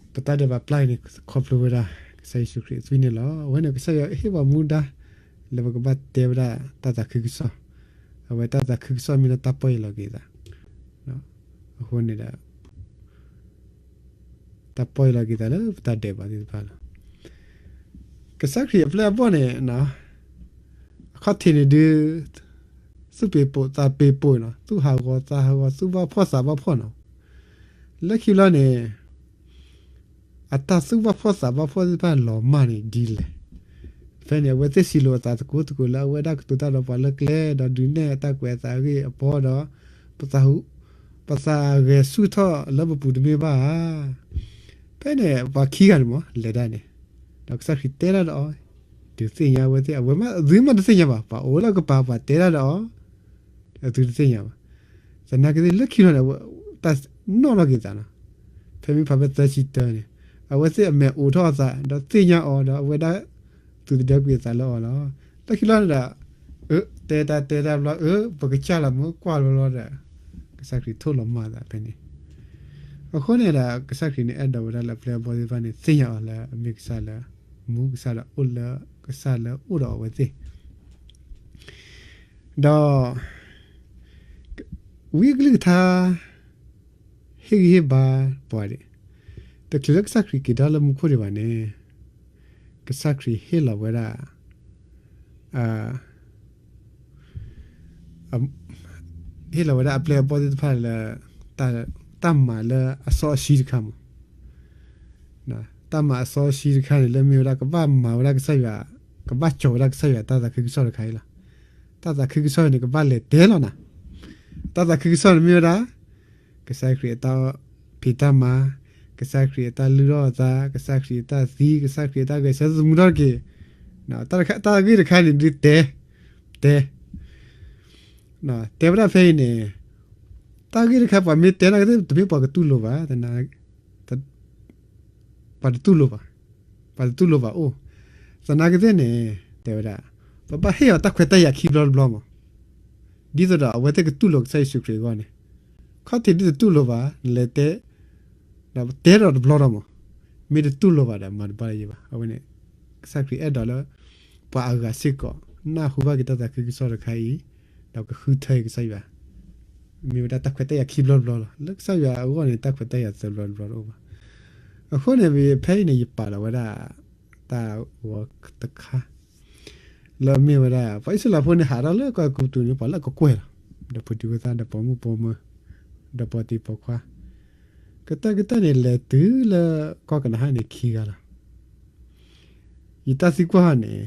တၢ်ဒဲးဘးပျၢ်အံၤန့ၣ် ခီဖျိဝဲဒၣ် ကစၢ်ယ့ၣ်ၡူးခရံာ်အသွံၣ်န့ၣ်လီၤ. အဝဲန့ၣ်ကစၢ်ယွၤဟ့ၣ်ပှၤမူဒါ လၢပကဘၣ်တဲဝဲဒၣ်တၢ်သးခုကစီၣ်, အဝဲတၢ်သးခုကစီၣ်မ့ၢ်လၢတၢ်ပီၢ်ယၢ်လီၤက့ၤသး, အဃိန့ၣ်ဒီး တၢ်ပီၢ်ယၢ်လီၤက့ၤသးလၢပတၢ်ဒဲးဘးသ့ၣ်တဖၣ်လီၤ. ကစၢ်ခရံာ်အပျဲၢ်အဘီၣ်န့ၣ် အခီၣ်ထံးန့ၣ်ဒုး သူၣ်ပ့ၤပိာ်သးပ့ၤပိာ်နီၤ, သူၣ်ဟးဂီၤသးဟးဂီၤ သူၣ်ဘၣ်ဖှီၣ်သးဘၣ်ဖှီၣ်နီၤ. လၢခံဘျီန့ၣ် အတၢ်သူၣ်ဘၣ်ဖှီၣ်သးဘၣ်ဖှီၣ်သ့ၣ်တဖၣ်လီၤမၢ်န့ၣ်ဒ်လဲၣ်. ဖဲန့ၣ် အဝဲသ့ၣ်စံးလိာ်အသးသကိးသကိးလၢအဝဲဒၣ်ကတိၤတၢ်ဒီးပှၤလၢကျဲ, ဒီးဒုးနဲၣ်တၢ်ကွဲးအသးအဂ့ၢ်အဘီဒီး ပသးဂဲၤဆူၣ်ထီၣ်လၢပပူၤတမ့ၢ်ဘၣ်ဧါ. ဖဲန့ၣ် ပှၤခံဂၤန့ၣ်မ့ၢ်လဲၤဒၣ်န့ၣ်, ဒီးကစၢ်ခရံာ်တဲဒၣ်ဒီးအီၤ, ဒုးသ့ၣ်ညါအဝဲသ့ၣ်, အဝဲမ့ၢ်သုမ့ၢ်တသ့ၣ်ညါဘၣ်, ပှၤအိၣ်လၢကပၤပှၤတဲဒၣ်ဒီးအီၤ အသုတသ့ၣ်ညါဘၣ်. သနာ်က့သ့ၣ်လၢခံလီၤန့ၣ် တၢ်နီၣ်ထီၣ်က့ၤသးနီၤ, ဖဲမ့ၢ်ဖးဖဲသၢဆံတၢန့ၣ် အဝဲသ့ၣ်အမဲာ်အိးထီၣ်အသး ဒီးသ့ၣ်ညါအီၤဒီး အဝဲဒၣ်သုတဒၢကွံာ်အသးလၢအီၤလီၤ. လၢခံလီၤန့ၣ်ဒီး အၢ တဲတၢ်တဲတၢ်ဘျီ အၢ ပကစၢ်လီၤမ့ၢ်ကွၢ်ဘျီဘျီဒီး ကစၢ်ခရံာ်ထိၣ်လီၤမၢ်သးဖဲန့ၣ်. အဃိန့ၣ်ဒီး ကစၢ်ခရံာ်န့ၣ် အဲၣ်ဒိးဝဲဒၣ်လၢအပျဲၢ်အဘီၣ်သ့ၣ်တဖၣ်န့ၣ် သ့ၣ်ညါအီၤလၢအမ့ၢ်ကစၢ်လၢ မူကစၢ်ဒီးအိၣ်လၢ ကစၢ်လၢအိၣ်ဒီးအဝဲသ့ၣ် ဒီး ဝံအကလုၢ်ကထါ ဟ့ၣ်ဂံၢ်ဟ့ၣ်ဘါပှၤဒံး, တချုးလၢကစၢ်ခရံာ်က့ၤထီၣ်လၢမူခိၣ်ဒံးဘၣ်န့ၣ် ကစၢ်ခရံာ်ဟ့ၣ်လီၤဝဲဒၣ် ဟ့ၣ်လီၤဝဲဒၣ်အပျဲၢ်အဘီၣ်သ့ၣ်တဖၣ်လၢ တၢ်မၤလၢအစီအဆှံတခါမး, တၢ်မၤအစီအဆှံတခါန့ၣ် လၢမ့ၢ်ဝဲဒၣ်ကဘၣ်မၤဝဲဒၣ်ကစၢ်ယွၤ, ကဘၣ်ကၠီၤဝဲဒၣ်ကစၢ်ယွၤတၢ်သးခုကစီၣ်တခါအံၤလီၤ. တၢ်သးခုကစီၣ်န့ၣ် ကဘၣ်လဲၤတဲလီၤနၤ, တၢ်သးခုကစီၣ်န့ၣ်မ့ၢ်ဝဲဒၣ် ကစၢ်ခရံာ်အတၢ်ဖံးတၢ်မၤ, ကစၢ်ခရံာ်အတၢ်လုၢ်ထီၣ်အသး, ကစၢ်ခရံာ်အတၢ်သံ, ကစၢ်ခရံာ်အတၢ်ဂဲၤဆၢထၢၣ်သမူထီၣ်တက့ၢ်. တၢ်ဂ့ၢ်တခါန့ၣ်ဒုးတဲ, တဲ, တဲဝဲဒၣ်ဖဲအံၤန့ၣ်, တၢ်ဂ့ၢ်တခါပှၤမ့ၢ်တဲနာ်က့သ့ၣ် တမ့ၢ်ပှၤကတူၢ်လိာ်ဘၣ်, ပှၤတတူၢ်လိာ်ဘၣ်, ပှၤတတူၢ်လိာ်ဘၣ်အိၣ်, သနာ်က့သ့ၣ်န့ၣ် တဲဝဲဒၣ်, ပဘၣ်ဟ့ၣ်အီၤတၢ်ခွဲးတၢ်ယာ်ခံဘျီတဘျီမး, ဒ်သိးဒီးအဝဲသ့ၣ်ကတူၢ်လိာ်ကစၢ်ယ့ၣ်ၡူးခရံာ်အဂီၢ်န့ၣ်, ခီၣ်ထံးဒ်တတူၢ်လိာ်ဘၣ် နလဲၤတဲ ဒီးတဲဒီးတဘျီဒီးမး, မ့ၢ်တတူၢ်လိာ်ဘၣ်ဒီးမၤတဘၣ်ယံၤဘၣ်. အဝဲန့ၣ် ကစၢ်ခရံာ်အဲၣ်ဒိးလၢ ပှၤအဂၤစ့ၢ်ကီး နၢ်ဟူဘၣ်က့ၤတၢ်သးခုကစီၣ်တခါအံၤ, ဒီးကဃုထၢအံၤကစၢ်ယွၤ, မ့ၢ်ဝဲဒၣ်တၢ်ခွဲးတၢ်ယာ်ခံဘျီတဘျီလီၤ. လၢကစၢ်ယွၤအဂီၢ်န့ၣ် တၢ်ခွဲးတၢ်ယာ်သၢဘျီတဘျီတအိၣ်ဘၣ်. အဃိန့ၣ် ဖဲအံၤန့ၣ် ယပာ်လီၤဝဲဒၣ် တၢ်ဂီၤတခါ လၢအမ့ၢ်ဝဲဒၣ် ပှၤအံၣ်စရ့လးဖိန့ၣ် ဟးထီၣ်လၢကီၢ်အဲၤကူပတူးန့ၣ် ပှၤလၢအကကွဲၢ်လီၤ. ဒီးဖိဒံဖိသၣ် ဒီးပိာ်မုၣ်ပိာ်မၢၤ ဒီးပိာ်တံၤပိာ်ခွါ ကတၢၢ်ကတၢၢ်န့ၣ် လဲၤတုၤလၢကီၢ်ကနၤအၣ်န့ၣ် ခံဂၤလီၤ. ယတၢ်သံကွၢ်န့ၣ်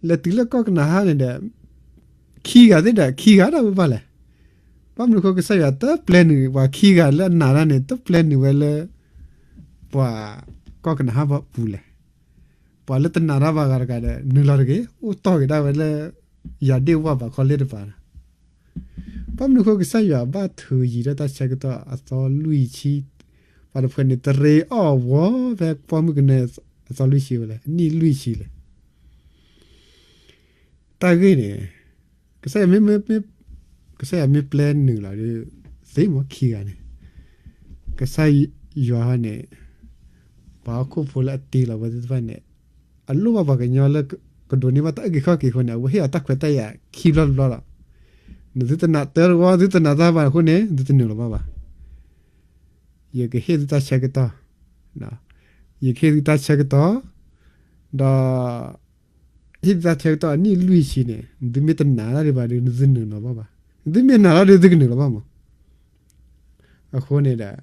လဲၤတုၤလၢကီၢ်ကနၤအၣ်န့ၣ်ဒီး ခံဂၤသ့ၣ်ဒီး ခံဂၤဒၣ်ဝဲဘၣ်လဲၣ်. ဘၣ်မနုၤအဃိ ကစၢ်ယွၤတပျဲနုာ် ပှၤခံဂၤလၢအနာ်တၢ်န့ၣ် တပျဲနုာ်ဝဲလၢ ပှၤကီၢ်ကနၤအၣ်အပူၤလဲၣ်. ပှၤလၢတနာ်တၢ်ဘၣ်ဂၤတဂၤဒီး နုာ်လီၤတဂ့ၤ အိၣ်တီၢ်က့ၤဒၣ်ဝဲလၢ ယၤဒ့ၣ်ဝၢ်ဘးခီလ့ၣ်တပၤလီၤ. ဘၣ်မနုၤအဃိ ကစၢ်ယွၤဘၣ်ထုးယံၤဒီးတၢ်ဆၢကတီၢ်အသီလွံၢ်ဆံ, ပှၤတဖုန့ၣ် တရ့အီၣ်ဝီၤဖဲပိာ်မုၣ်ကနၢအသီလွံၢ်ဆံဝဲလဲၣ်, နံၣ်လွံၢ်ဆံလဲၣ်. တၢ်ဂ့ၢ်န့ၣ် ကစၢ်ယွၤမ့ၢ် ကစၢ်ယွၤမ့ၢ်ပျဲနုာ်လီၤဒီး သ့မ့ၢ်ခံဂၤန့ၣ် ကစၢ်ယွၤန့ၣ် ပှၤဟီၣ်ခိၣ်ဖိလၢအတ့လီၤဝဲသ့ၣ်တဖၣ်န့ၣ် အလိၣ်ဘၣ်ပှၤကညီလၢကဒိးန့ၢ်ဘၣ်တၢ်အုၣ်က့ၤခီၣ်က့ၤအဃိန့ၣ် အဝဲဟ့ၣ်အီၤတၢ်ခွဲးတၢ်ယာ်ခံဘျီတဘျီလီၤ. နသုတနာ်တၢ်တဝီ သုတနာ်တၢ်ဘၣ်အဃိန့ၣ် သုတနုာ်လီၤဘၣ်ဘၣ်. ယကဟ့ၣ်သုတၢ်ဆၢကတီၢ်, ယကဟ့ၣ်သုတၢ်ဆၢကတီၢ်, ဒီး ဟ့ၣ်သုတၢ်ဆၢကတီၢ်အနံၣ်လွံၢ်ဆံန့ၣ် နသုမ့ၢ်တနာ်တၢ်ဒံးဘၣ်ဒီး နသုနုာ်လီၤဘၣ်ဘၣ်. နသုမ့ၢ်နာ်တၢ်ဒီး သုကနုာ်လီၤဘၣ်မး. အဃိန့ၣ်ဒီး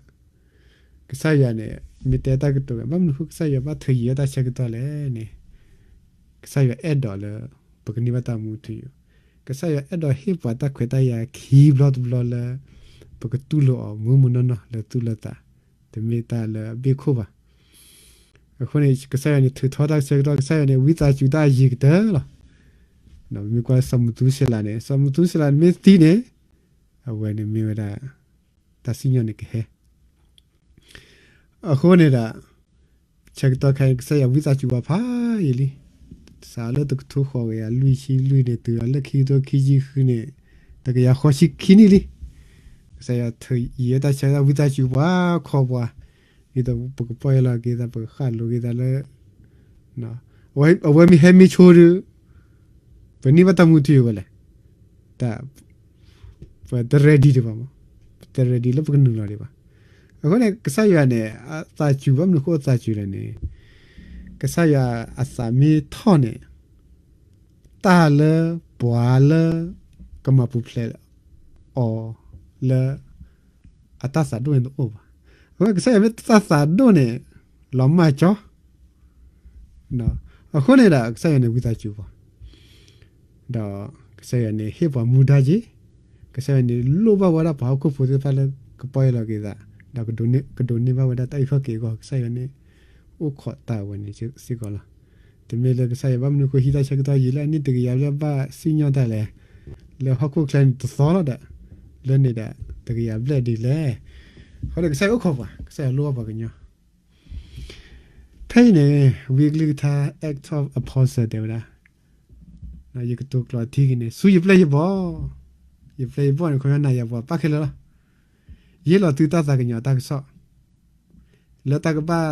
ကစၢ်ယွၤန့ၣ် မ့ၢ်တဲတၢ်ကတိၤဝဲ ဘၣ်မနုၤအဃိ ကစၢ်ယွၤဘၣ်ထုးယံၤတၢ်ဆၢကတီၢ်လဲၣ်န့ၣ် ကစၢ်ယွၤအဲၣ်ဒိးလၢ ပကန့ၢ်ဘၣ်တၢ်မူထူယိာ်, ကစၢ်ယွၤအဲၣ်ဒိးဟ့ၣ်ပှၤတၢ်ခွဲးတၢ်ယာ်ခံဘျီတဘျီလၢ ပကတူၢ်လိာ်အီၤမုၢ်မုၢ်နီၢ်နီၢ်လၢသူၣ်လၢသး, တမ့ၢ်တၢ်လၢအဘ့ၣ်ခိၣ်ဘၣ်. အဃိန့ၣ် ကစၢ်ယွၤန့ၣ် ထုးထီတၢ်ဆၢကတီၢ် ကစၢ်ယွၤန့ၣ် ဝံသးစူၤတၢ်အယံၤကတၢၢ်လီၤ. ပမ့ၢ်ကွၢ်စီၤမသူၤၡလးန့ၣ် စီၤမသူၤၡလးန့ၣ်မ့ၢ်သံန့ၣ် အဝဲန့ၣ်မ့ၢ်ဝဲဒၣ် တၢ်စံၣ်ညီၣ်န့ၣ်ကဟဲ အဃိန့ၣ်ဒီး ဆၢကတီၢ်ခဲအံၤ ကစၢ်ယွၤဝံသးစူၤပှၤဖးယံာ်လံ. စးလၢတကထိဃိးကယၤလွံၢ်ဆံလွံၢ်န့ၣ် တုၤလီၤလၢခံကထိခံဆံဃုန့ၣ် တကယၤဃိးဆံခံနံၣ်လံ. ကစၢ်ယွၤထုးယံၤတၢ်ဆၢကတီၢ် ဝံသးစူၤပှၤခီပှၤ ဒ်သိးပကပီၢ်ယၢ်လီၤက့ၤသး ပကဃၣ်လိၤက့ၤသးလၢ အဝဲမ့ၢ်ဟဲမ့ၢ်ဆိဒီး ပန့ၢ်ဘၣ်တၢ်မူထူယိာ်ဝဲလဲၣ်. တၢ် ပတ ready ဒံးဘၣ်မး, ပတ ready လၢပကနုာ်လီၤဒံးဘၣ်. အဃိန့ၣ် ကစၢ်ယွၤန့ၣ် အသးစူၤ ဘၣ်မနုၤဃိအသးစူၤလဲၣ်န့ၣ်, ကစၢ်ယွၤအသးမ့ၢ်ထီၣ်န့ၣ် တၢ်လၢပှၤလၢ ကမၤပူၤဖျဲးအီၤလၢ အတၢ်သးဒိၣ်န့ၣ်တအိၣ်ဘၣ်. အဃိကစၢ်ယွၤမ့ၢ်တၢ်သးဒိၣ်န့ၣ် လီၤမၢ်ကၠီ အဃိန့ၣ်ဒီး ကစၢ်ယွၤန့ၣ်ဝံသးစူၤပှၤ, ဒီးကစၢ်ယွၤန့ၣ်ဟ့ၣ်ပှၤမူဒါက့ၤ, ကစၢ်ယွၤန့ၣ်လိၣ်ဘၣ်ဝဲဒၣ်ပှၤဟီၣ်ခိၣ်ဖိသ့ၣ်တဖၣ်လၢကပီၢ်ယၢ်လီၤက့ၤသး, ဒီးကဒိးန့ၢ်ဘၣ်ဝဲဒၣ်တၢ်အုၣ်ခီၣ်က့ၤအဂီၢ် ကစၢ်ယွၤန့ၣ် အိၣ်ခိးတၢ်ဝဲန့ၣ်စ့ၢ်ကီးလီၤ. တမ့ၢ်လၢကစၢ်ယွၤဘၣ်မနုၤဃိဟံးတၢ်ဆၢကတီၢ်ယံာ်လၢအနံၣ်တကယၤဘျဲၣ်ဘၣ်စံၣ်ညီၣ်တၢ်လဲၣ်, လၢဟီၣ်ခိၣ်ချၢန့ၣ်တသီလီၤဒီး, လၢန့ၣ်ဒီး တကယၤဘျဲၣ်ဒ်လဲၣ်. အဃိဒီးကစၢ်ယွၤအိၣ်ခိးပှၤ, ကစၢ်ယွၤလိၣ်ဘၣ်ပှၤကညီ ဖဲအံၤန့ၣ် ဝံအကလုၢ်ကထါ Act of Apostle တဲဝဲဒၣ်, ယကတိၤကျိးထံက့ၤန့ၣ် ဆူယပျဲၢ်ယဘီၣ်, ယပျဲၢ်ယဘီၣ်န့ၣ် ခီပညီနၤယၤပှၤပၣ်ခဲလၢာ်လီၤ. ယဟ့ၣ်လီၤသုတၢ်သးကညီၤတၢ်ကစီၣ်, လၢတၢ်ကဘၣ်,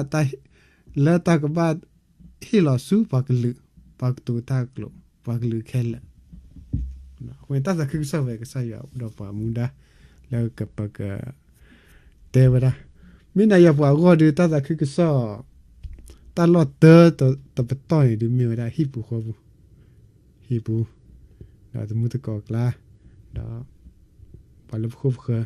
လၢတၢ်ကဘၣ်ဟ့ၣ်လီၤဆူပှၤကလုာ်, ပှၤကတိၤတၢ်ကျိာ်, ပှၤကလုာ်ခဲလၢာ် အဃိန့ၣ် တၢ်သးခုကစီၣ်ဝဲ ကစၢ်ယွၤအိၣ်ဒီးပှၤမူဒါ လၢကပကတဲဝဲဒၣ်, မ့ၢ်နၤယၤပှၤအဂီၢ်ဒီး တၢ်သးခုကစီၣ် တၢ်လီၢ်တၢတပတီၢ်န့ၣ် ဒုးမ့ၢ်ဝဲဒၣ်ဟံၣ်ပူၤဃီပူၤ, ဟံၣ်ပူၤ, ဒီးသမူသကိးကျါ, ဒီးပှၤလၢပခိၣ်ပဃၢၤ,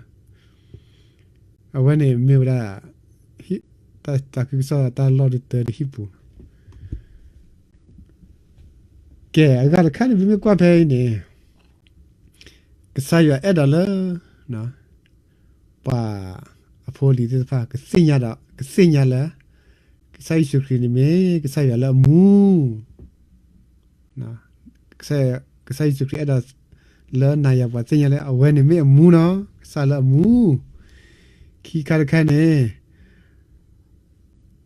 အဝဲန့ၣ်မ့ၢ်ဝဲဒၣ် တၢ်သးခုကစီၣ်တၢ်လီၢ်တၢတဟံၣ်ပူၤ ကဲ, အဂၤတခါန့ၣ် ပမ့ၢ်ကွၢ်ဖဲအံၤန့ၣ်, ကစၢ်ယွၤအဲၣ်ဒိးလၢ ပှၤအဖိအလံၤသ့ၣ်တဖၣ် ကသ့ၣ်ညါဒီး ကသ့ၣ်ညါလၢ ကစၢ်ယ့ၣ်ၡူးခရံာ်န့ၣ်မ့ၢ်ကစၢ်ယွၤလၢအမူ ကစၢ်ယ့ၣ်ၡူးခရံာ်အဲၣ်ဒိးလၢနၤယၤပှၤသ့ၣ်ညါလၢအဝဲန့ၣ်မ့ၢ်အမူနီၤ, ကစၢ်လၢအမူ, ခံခါတခါန့ၣ်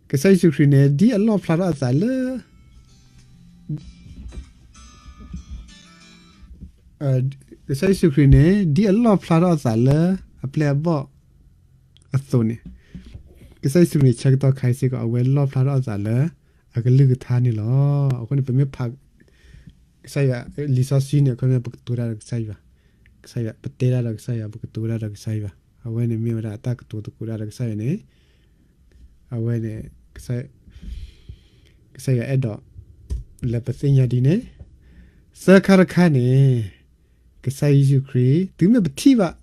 ကစၢ်ယ့ၣ်ၡူးခရံာ်န့ၣ် ဒ်အလီၣ်ဖျါထီၣ်အသးလၢ ကစၢ်ယ့ၣ်ၡူးခရံာ်န့ၣ် ဒ်အလီၣ်ဖျါထီၣ်အသးလၢအပျဲၢ်အဘီၣ်အသိးန့ၣ်, ကစၢ်ယ့ၣ်ၡူးခရံာ်န့ၣ် ဆၢကတီၢ်ခါအံၤစ့ၢ်ကီး အဝဲလီၣ်ဖျါထီၣ်အသးလၢအကလုၢ်ကထါန့ၣ်လီၤ. အဃိန့ၣ် ပမ့ၢ်ဖး ကစၢ်ယွၤလံာ်စီဆှံန့ၣ် အခီပညီ ပကတိၤတၢ်ဒီးကစၢ်ယွၤ, ကစၢ်ယွၤ ပတဲတၢ်ဒီးကစၢ်ယွၤ, ပကတိၤတၢ်ဒီးကစၢ်ယွၤ, အဝဲန့ၣ်မ့ၢ်ဝဲဒၣ်တၢ်ကတိၤသကိးတၢ်ဒီးကစၢ်ယွၤန့ၣ်, အဝဲန့ၣ် ကစၢ်ယွၤအဲၣ်ဒိးလၢပသ့ၣ်ညါဒ်န့ၣ်, သၢခါတခါန့ၣ် ကစၢ်ယ့ၣ်ၡူးခရံာ် တုၤမ့ၢ်ပထံၣ်ဘၣ်,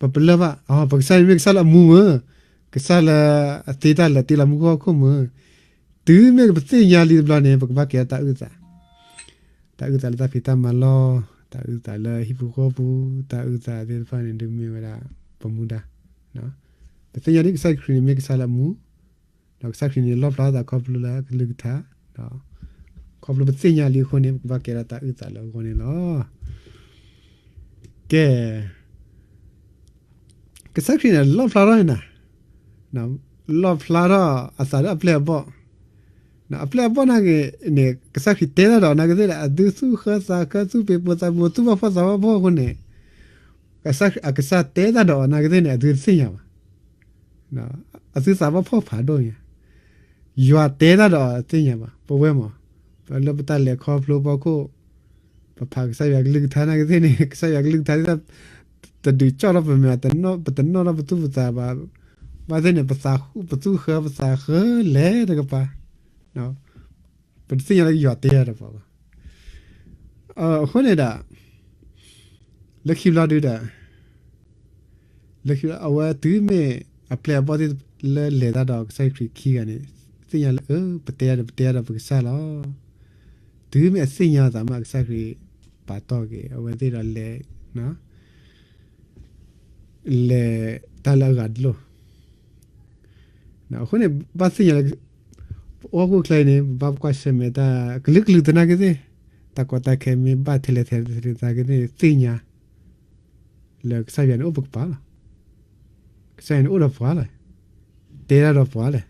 ပပလၢၢ်ဘၣ်, အ ပကစၢ်ယွၤမ့ၢ်ကစၢ်လၢအမူမ့ၢ်, ကစၢ်လၢအသ့တၢ်လၢာ်တ့လီၤမူခိၣ်ဟီၣ်ခိၣ်မ့ၢ်, တုၤမ့ၢ်ပသ့ၣ်ညါလံတဘျီန့ၣ် ပကဘၣ်ကဲထီၣ်တၢ်အုၣ်သး, တၢ်အုၣ်သးလၢတၢ်ဖံးတၢ်မၤလီၢ်, တၢ်အုၣ်သးလၢဟံၣ်ပူၤဃီပူၤ, တၢ်အုၣ်သးသ့ၣ်တဖၣ်န့ၣ် ဒုးမ့ၢ်ဝဲဒၣ်ပမူဒါ. ပသ့ၣ်ညါဒ်ကစၢ်ခရံာ်န့ၣ်မ့ၢ်ကစၢ်လၢအမူ, ဒီးကစၢ်ခရံာ်န့ၣ် လီၣ်ဖျါထီၣ်သးခီဖျိလၢအကလုၢ်ကထါ, ဒီးခီဖျိပသ့ၣ်ညါလံအဃိန့ၣ် ပကဘၣ်ကဲထီၣ်တၢ်အုၣ်သးလၢအဂီၢ်န့ၣ်လီၤ. ကဲ, ကစၢ်ခရံာ်န့ၣ် လီၣ်ဖျါထီၣ်န့ၣ်, လီၣ်ဖျါထီၣ်အသးလၢအပျဲၢ်အဘီၣ်, အပျဲၢ်အဘီၣ်နာ်က့န့ၣ် ကစၢ်ခရံာ်တဲတၢ်ဒီးအီၤနာ်က့သ့ၣ်ဒီး အသုသူၣ်ဃၢသးဃၢ သူၣ်ပ့ၤပိာ်သးပ့ၤပိာ် သူၣ်ဘၣ်ဖှီၣ်သးဘၣ်ဖှီၣ်အဃိန့ၣ်, ကစၢ်ခရံာ် အကစၢ်တဲတၢ်ဒီးအီၤနာ်က့သ့ၣ်န့ၣ် အသုတသ့ၣ်ညါဘၣ်. အသုသးဘၣ်ဖှီၣ်ဖးဒိၣ်ညါ, ယွၤတဲတၢ်ဒီးအီၤသ့ၣ်ညါဘၣ်. ပဝဲမး, ပလၢပတၢ်လဲၤခီဖျိဖီခိၣ်, ပဖးကစၢ်ယွၤကလုၢ်ကထါနာ်က့သ့ၣ်န့ၣ် ကစၢ်ယွၤကလုၢ်ကထါသ့ၣ်တဖၣ် တဒုးကၠီၣ်ထီၣ်ပမဲာ်, ပတနီၣ်ထီၣ်ပသူၣ်ပသးဘၣ်, ဘၣ်သ့ၣ်န့ၣ် ပသူၣ်ဃၢပသးဃၢလဲၤတကပၤ, ပတသ့ၣ်ညါလၢယွၤတဲတၢ်ဒီးပှၤဘၣ်. အဃိန့ၣ်ဒီး လၢခံဘျီဒုဒီး လၢခံဘျီ အဝဲတုၤမ့ၢ်အပျဲၢ်အဘီၣ်သ့ၣ်လၢလဲၤတၢ်ဒီးကစၢ်ယ့ၣ်ၡူးခရံာ်ခံဂၤန့ၣ် သ့ၣ်ညါလၢ အၢ ပတဲဒီး ပတဲဒီးပကစၢ်လီၤ. တုၤမ့ၢ်အသ့ၣ်ညါအသးမး ကစၢ်ခရံာ်ပာ်တီၢ်က့ၤ အဝဲသ့ၣ်ဒီးလဲၤ လဲၤတၢ်လၢအဂၤတလိၣ်. အဃိန့ၣ် ဘၣ်သ့ၣ်ညါလၢ ပအိၣ်ဟီၣ်ခိၣ်ချၢအံၤန့ၣ် ပဘၣ်ကွၢ်ဆၢၣ်မဲာ်တၢ်ကလုာ်ကလုာ်သနာ်က့သ့ၣ်, တၢ်ကီတၢ်ခဲမ့ၢ်ဘၣ်ထဲလဲၣ်ထဲလဲၣ်သနာ်က့သ့ၣ် သ့ၣ်ညါ လၢကစၢ်ယွၤန့ၣ်အိၣ်ပကပၤလီၤ. ကစၢ်ယွၤန့ၣ်အိၣ်ဒီးပှၤလီၤ. တဲတၢ်ဒီးပှၤလဲၣ်.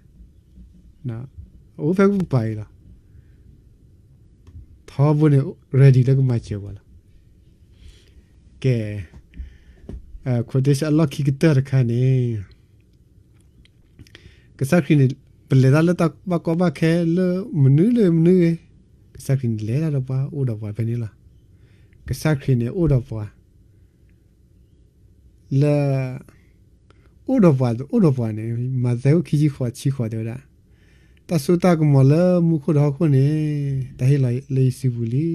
အိၣ်ဖဲပကပၤအံၤလီၤ. ထီဘိန့ၣ် ready လၢကမၤစၢၤပှၤလီၤ. ကဲ, quotation အလီၢ်ခံကတၢၢ်တခါန့ၣ် ကစၢ်ခရံာ်န့ၣ် ပလဲၤတၢ်လၢတၢ်ဘၣ်ကီဘၣ်ခဲလၢမနုၤလၢမနုၤဂ့ၤ, ကစၢ်ခရံာ်န့ၣ်လဲၤတၢ်ဒီးပှၤ အိၣ်ဒီးပှၤဖဲန့ၣ်လီၤ. ကစၢ်ခရံာ်န့ၣ်အိၣ်ဒီးပှၤ လၢ အိၣ်ဒီးပှၤ အိၣ်ဒီးပှၤန့ၣ် မးသဲအိၣ်ခံဆံဃိး ဆံဃိးတဲဝဲဒၣ်, တၢ်စိတၢ်ကမီၤလၢမူခိၣ်ဒီးဟီၣ်ခိၣ်န့ၣ် တၢ်ဟ့ၣ်လီၤလၢယစုပူၤလံ.